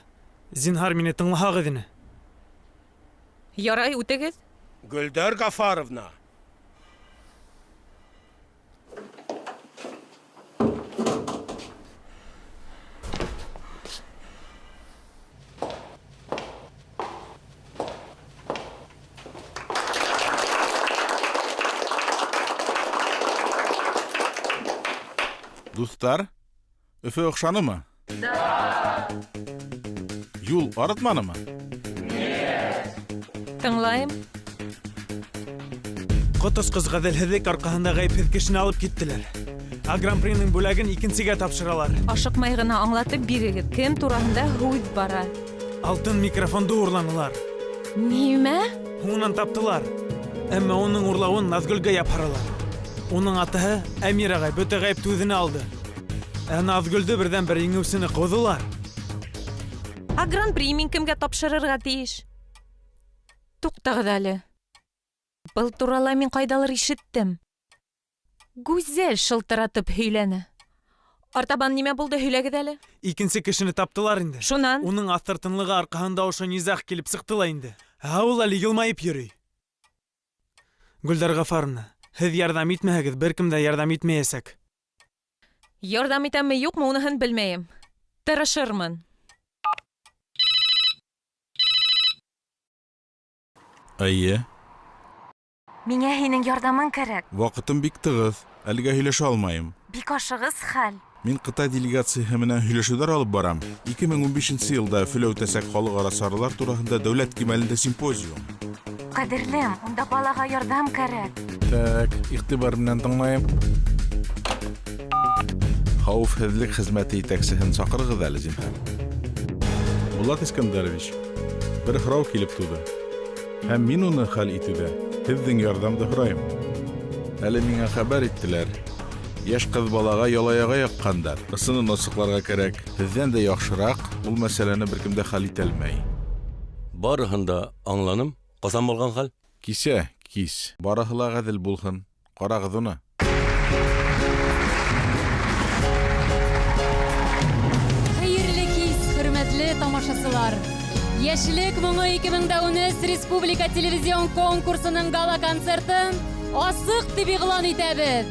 Зинһар, мине тыңлаһағыҙ ине. Ярай, үтегеҙ. Гөлдәр Ғафаровна. Дуҫтар, Өфө оҡшанымы? Да. Юл арытманымы? Нет. Тыңлайым. Ҡот осҡос ғәҙелһеҙлек арҡаһында ғәйепһеҙ кешене алып киттеләр. Ә гран-приның бүләген икенсегә тапшыралар. Ашыҡмай ғына аңлатып бирегеҙ, кем тураһында һүҙ бара? Алтын микрофонды урланылар. Нимә? Һуңынан таптылар. Әммә уның урлауын Наҙгөлгә япһаралар. Уның атаһы Әмир ағай бөтә ғәйепте үҙенә алды. Ә Наҙгөлдө берҙән-бер еңеүсене ҡыуҙылар. Ә гран-при мин кемгә тапшырырға тейеш? Туҡтағыҙ әле. Был турала мин ҡайҙалыр ишеттем. Гүзәл шылтыратып һөйләне. Артабан нимә булды, һөйләгеҙ әле? Икенсе кешене таптылар инде. Шунан? Уның аҫтыртынлығы арҡаһында ошо низағ килеп сыҡты ла инде. Ә ул әле йылмайып йөрөй. Гөлдәр Ғафаровна, һеҙ ярҙам итмәһәгеҙ, бер кем дә ярҙам итмәйәсәк. Ярҙам итәмме, юҡмы, уныһын белмәйем. Тырышырмын. Эйе. Миңә һинең ярҙамың кәрәк. Ваҡытым бик тығыҙ, әлегә һөйләшә алмайым. Бик ашығыс хәл. Мин Ҡытай делегацияһы менән һөйләшеүҙәр алып барам. 2015 йылда Өфөлә үтәсәк халыҡ-ара саралар тураһында дәүләт кимәлендә симпозиум. Ҡәҙерлем, унда балаға ярҙам кәрәк. Так, иғтибар менән тыңлайым. Хәүефһеҙлек хеҙмәте етәксеһен саҡырығыҙ әле, зинһар. Булат Искәндәрович, бер һорау килеп тыуҙы. Һәм мин уны хәл итеүҙә һеҙҙең ярҙамды һорайым. Әле миңә хәбәр иттеләр. Йәш ҡыҙ балаға ялаяға яҡҡандар. Ысынын асыҡларға кәрәк. Һеҙҙән дә яҡшыраҡ ул мәсьәләне бер кем дә хәл итә алмай. Барыһын да аңланым. Ҡасан булған хәл? Кисә, кис. Барыһы ла ғәҙел булһын. Ҡарағыҙ уны. Хәйерле кис, хөрмәтле тамашасылар. Йәшлек моңо 2013 Республика телевизион конкурсының гала-концертын асыҡ тип иғлан итәбеҙ.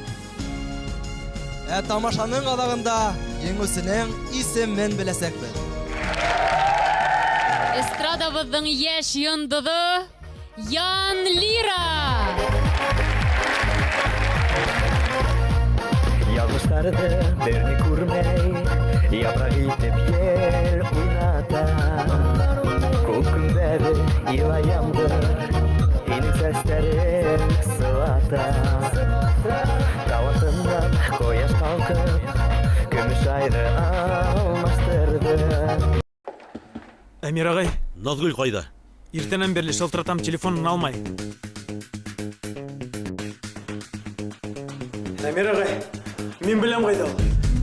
Ә тамашаның аҙағында еңеүсенең исемен беләсәкбеҙ. Эстрадабыҙҙың йәш йондоҙо Ян Лира. Яҙмыштарҙы бер ни күрмәй, япраҡ итеп ел уйната. Күк көмбәҙе илай ямғыр, һинең сәстәрең сылата. Тау артынан ҡояш ҡалҡып, көмөш айҙы алмаштырҙы. Әмир ағай. Наҙгөл ҡайҙа? Иртәнән бирле шылтыратам, телефонын алмай. Әмир ағай, мин беләм ҡайҙа ул.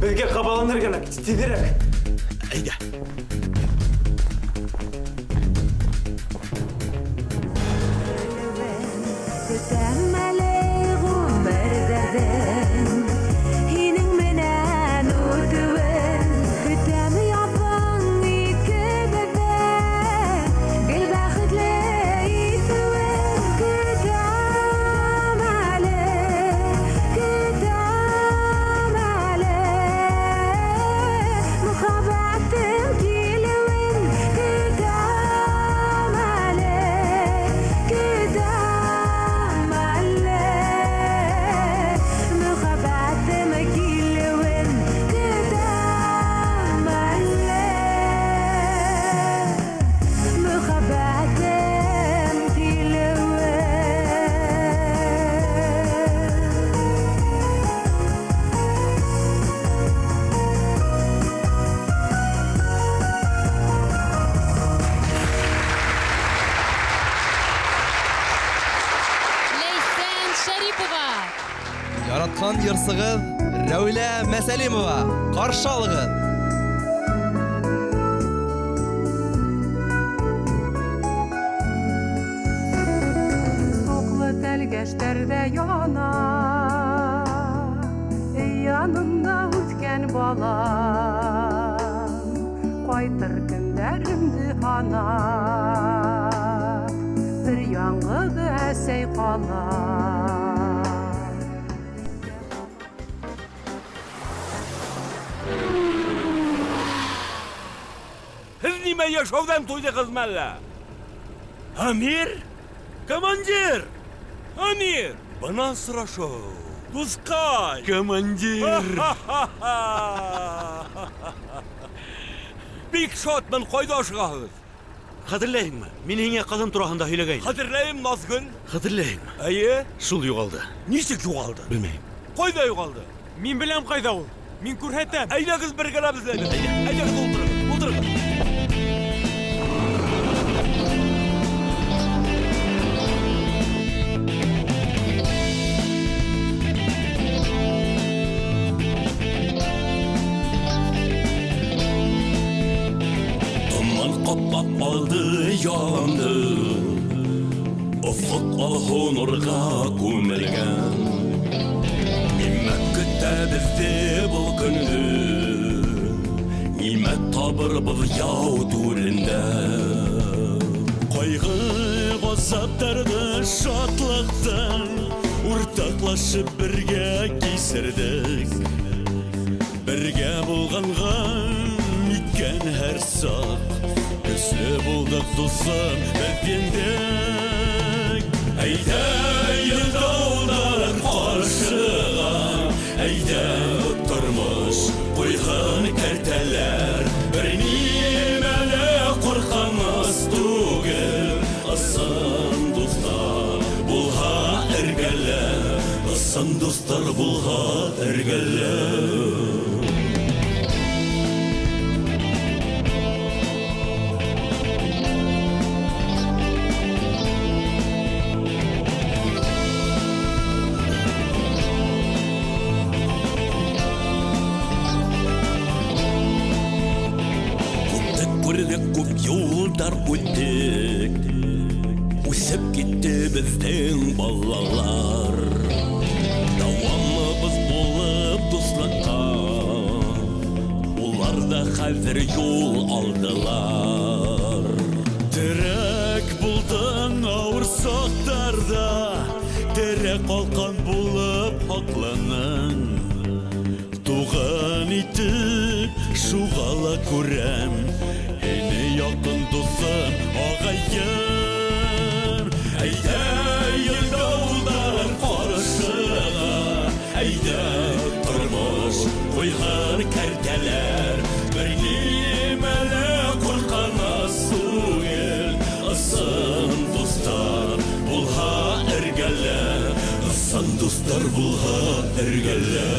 Беҙгә ҡабаланыр кәрәк, тиҙерәк. Әйҙә. Көтәм әле ғүмерҙәрҙең һинең менән үтеүен. Көтәм яҙың икебеҙҙе гел бәхетле итеүен. Көтәм әле, көтәм әле мөхәббәтем килеүен. Көтәм әле, көтәм әле мөхәббәтем килеүен. Көтәм әле мөхәббәтем килеүен. Ләйсән Шәрипова. Яратҡан йырсығыҙ Рәүилә Мәсәлимова. Ҡаршы алығыҙ. Суҡлы тәлгәштәрҙә яна, янында үткән балам, ҡайтыр көндәремде һанап, бер яңғыҙ әсәй ҡалам. Һеҙ нимә йәшәүҙән туйҙығыҙмы әллә? Амир? Командир! Амир! Бына осрашыу. Дуҫҡай! Командир! Бик шатмын, ҡайҙа ашығаһығыҙ? Хәтерләйһеңме? Мин һиңә ҡыҙым тураһында һөйләгәйнем. Хәтерләйем, Назгөл. Хәтерләйһеңме? Эйе. Шул юғалды. Нисек юғалды? Белмәйем. Ҡайҙа юғалды? Мин беләм ҡайҙа ул. Мин күрһәтәм. Әйҙәгеҙ бергәләп эҙләйбеҙ. Әйҙә, әйҙәгеҙ ултырығыҙ. Ултырығыҙ. Томан ҡаплап алды яланды, офоҡ алһыу нурға күмелгән. Нимә көтә беҙҙе был көндө, нимә табырбыҙ яу түрендә? Ҡайғы ғазаптарҙы, шатлыҡты уртаҡлашып бергә кисерҙек. Бергә булғанға иткән һәр саҡ көслө булдыҡ, дуҫым, беҙ еңдек. Әйҙә, йылдауҙар ҡаршыға, әйҙә, тормош ҡуйһын кәртәләр. Бер нимә лә ҡурҡыныс түгел, ысын дуҫтар булһа эргәлә, ысын дуҫтар булһа эргәлә. Күрҙек, күп юлдар үттек, үҫеп китте беҙҙең балалар. Дауамыбыҙ булып дуҫлыҡҡа, улар ҙа хәҙер юл алдылар. Терәк булдың ауыр саҡтарҙа, терәк ҡалҡан булып һаҡланың. Туған итеп шуға ла күрәм, һине яҡын дуҫым, ағайым. Әйҙә, йылдауҙар ҡаршыға, әйҙә, тормош ҡуйһын кәртәләр. Бер нимә лә ҡурҡыныс түгел, ысын дуҫтар булһа эргәлә, ысын дуҫтар булһа эргәлә.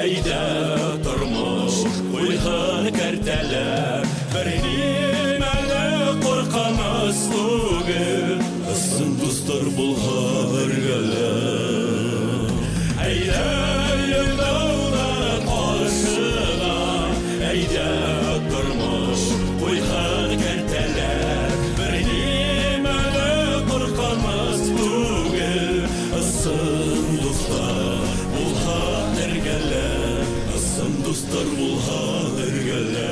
Әйҙә, тормош ҡуйһын кәртәләр. Бер нимә лә ҡурҡыныс түгел, ысын дуҫтар булһа эргәлә. Әйҙә, йылдауҙар ҡаршыға, әйҙә, тормош ҡуйһын кәртәләр. Бер нимә лә ҡурҡыныс түгел, ысын дуҫтар булһа эргәлә, ысын дуҫтар булһа эргәлә.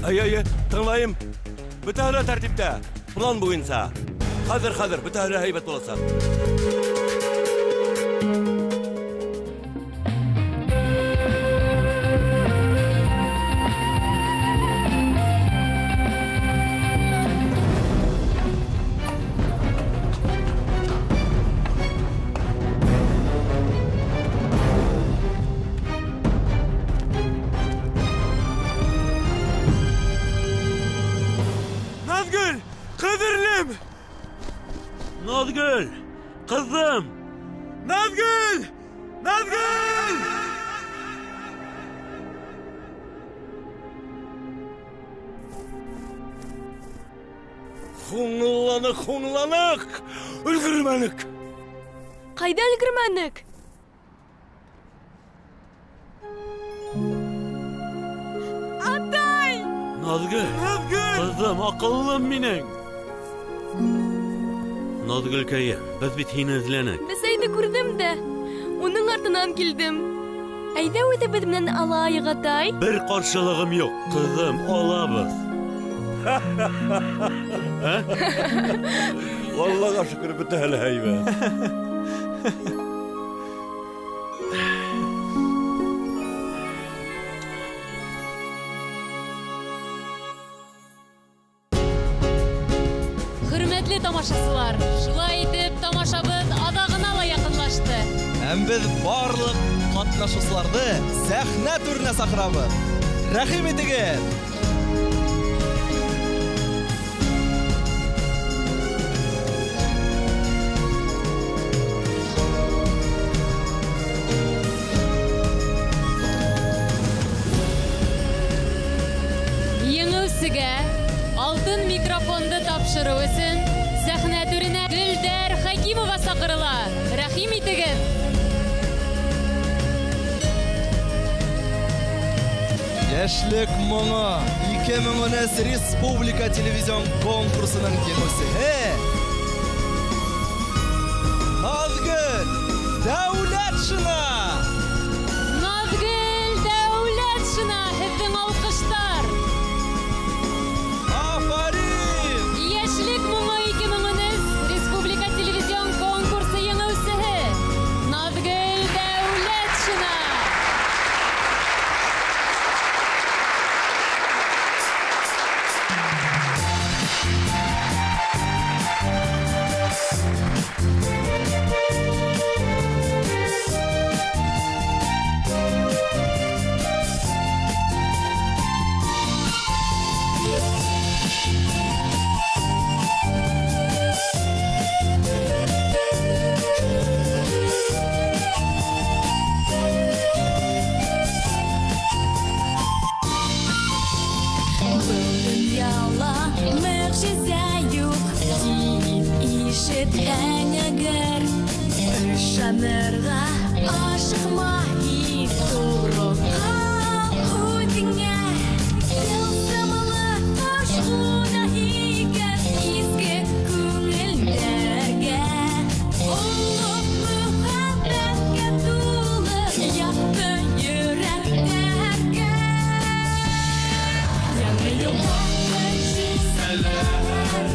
Әйе, әйе, тыңлайым. Бөтәһе лә тәртиптә, план буйынса. Хәҙер, хәҙер, бөтәһе лә һәйбәт буласаҡ. Наҙгөл! Хуңланыҡ, хуңланыҡ! Өлгөрмәнек! Ҡайҙа өлгөрмәнек? Атай! Наҙгөл! Наҙгөл! Ҡыҙым, аҡыллым минең! Наҙгөлкәйем, беҙ бит һине эҙләнек. Бесәйҙе күрҙем дә, уның артынан килдем. Әйҙә үҙебеҙ менән алайыҡ, атай. Бер ҡаршылығым юҡ, ҡыҙым, алабыҙ. Аллаға шөкөр, бөтәһе лә һәйбәт. Хөрмәтле тамашасылар, шулай итеп тамашабыҙ аҙағына ла яҡынлашты. Һәм беҙ барлыҡ ҡатнашыусыларҙы сәхнә түренә саҡырабыҙ. Рәхим итегеҙ! Еңеүсегә алтын микрофонды тапшырыу өсөн сәхнә түренә Гөлдәр Хәкимова саҡырыла. Рәхим итегеҙ! Йәшлек моңо 2013 республика телевизион конкурсының еңеүсеһе Наҙгөл Дәүләтшина! Наҙгөл Дәүләтшина, һеҙҙең алҡыштар! Афарин! Йәшлек моңо 2013 республика телевизион конкурсы еңеүсеһе Наҙгөл Дәүләтшина! Ышанырға ашыҡма һин, тоғро ҡал үҙеңә. Тылсымлы таш ҡуна икән изге күңелдәргә. Оло мөхәббәткә тулы яҡты йөрәктәргә. Яңы йыл мөғжизәләр һәр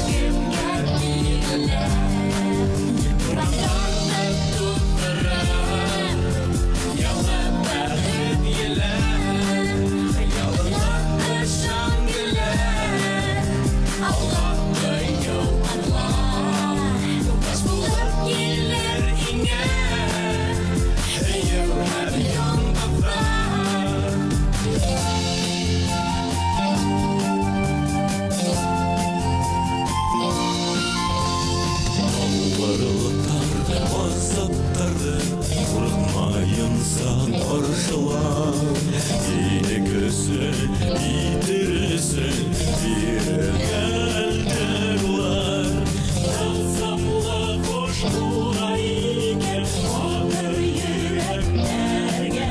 кемгә бирелә. Урамдарҙы тултырып, яңы бәхет елә. Хыялыңа ышан гөлә, алға ҡыйыу атла. Юлдаш булып килер һиңә һөйөү һәм йондоҙҙар. Ауырлыҡтар азаптарҙы ҡурҡмайынса ҡаршылап, һине көслө итер өсөн бирелгәндер улар. Тылсымлы ҡош ҡуна икән батыр йөрәктәргә.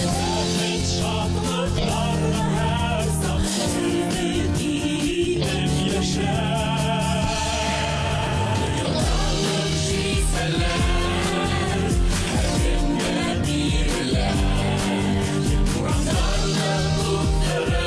Бәхет шатлыҡтарҙы һәр саҡ өмөт итеп йәшә. Мөғжизәләр һәр кемгә бирелә. Урамдарҙы тултырып,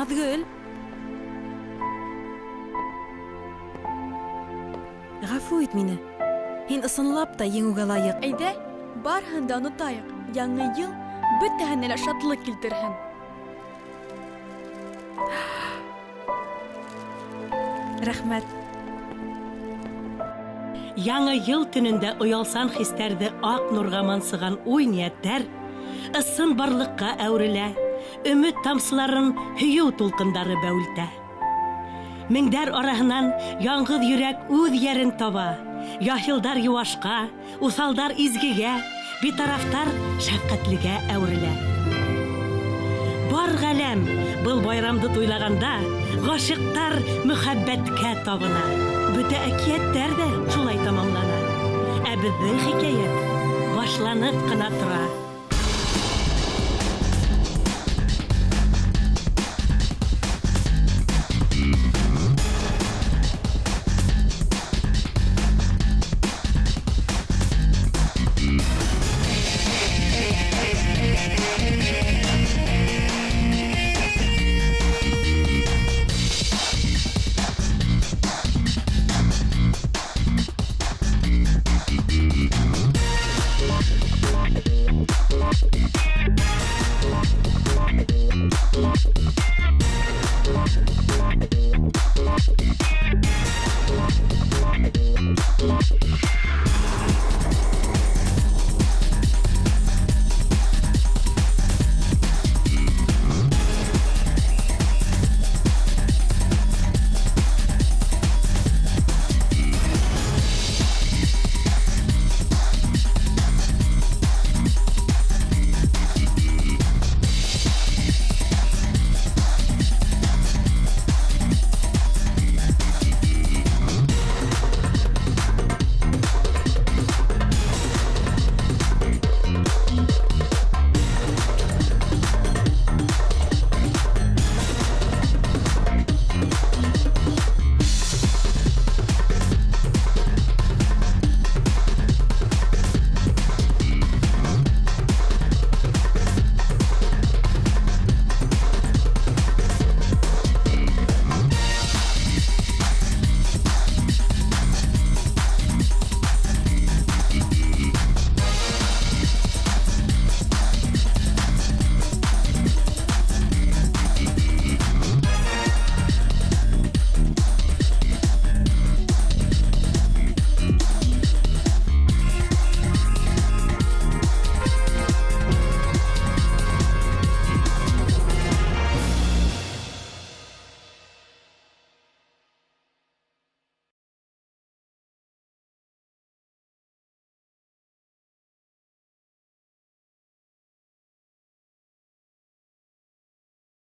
Наҙгөл. Ғәфү ит мине. Һин ысынлап та еңеүгә лайыҡ. Әйҙә, барыһын да онотайыҡ. Яңы йыл бөтәһенә лә шатлыҡ килтерһен. Рәхмәт. Яңы йыл төнөндә оялсан хистәрҙе аҡ нурға мансыған уй-ниәттәр ысын барлыҡҡа әүерелә, өмөт тамсыларын һөйөү тулҡындары бәүелтә. Меңдәр араһынан яңғыҙ йөрәк үҙ йәрен таба. Яһилдар йыуашҡа, уҫалдар изгегә, битарафтар шәфҡәтлегә әүерелә. Бар ғаләм был байрамды туйлағанда ғашиҡтар мөхәббәткә табына. Бөтә әкиәттәр ҙә шулай тамамлана. Ә беҙҙең хикәйәт башланып ҡына тора.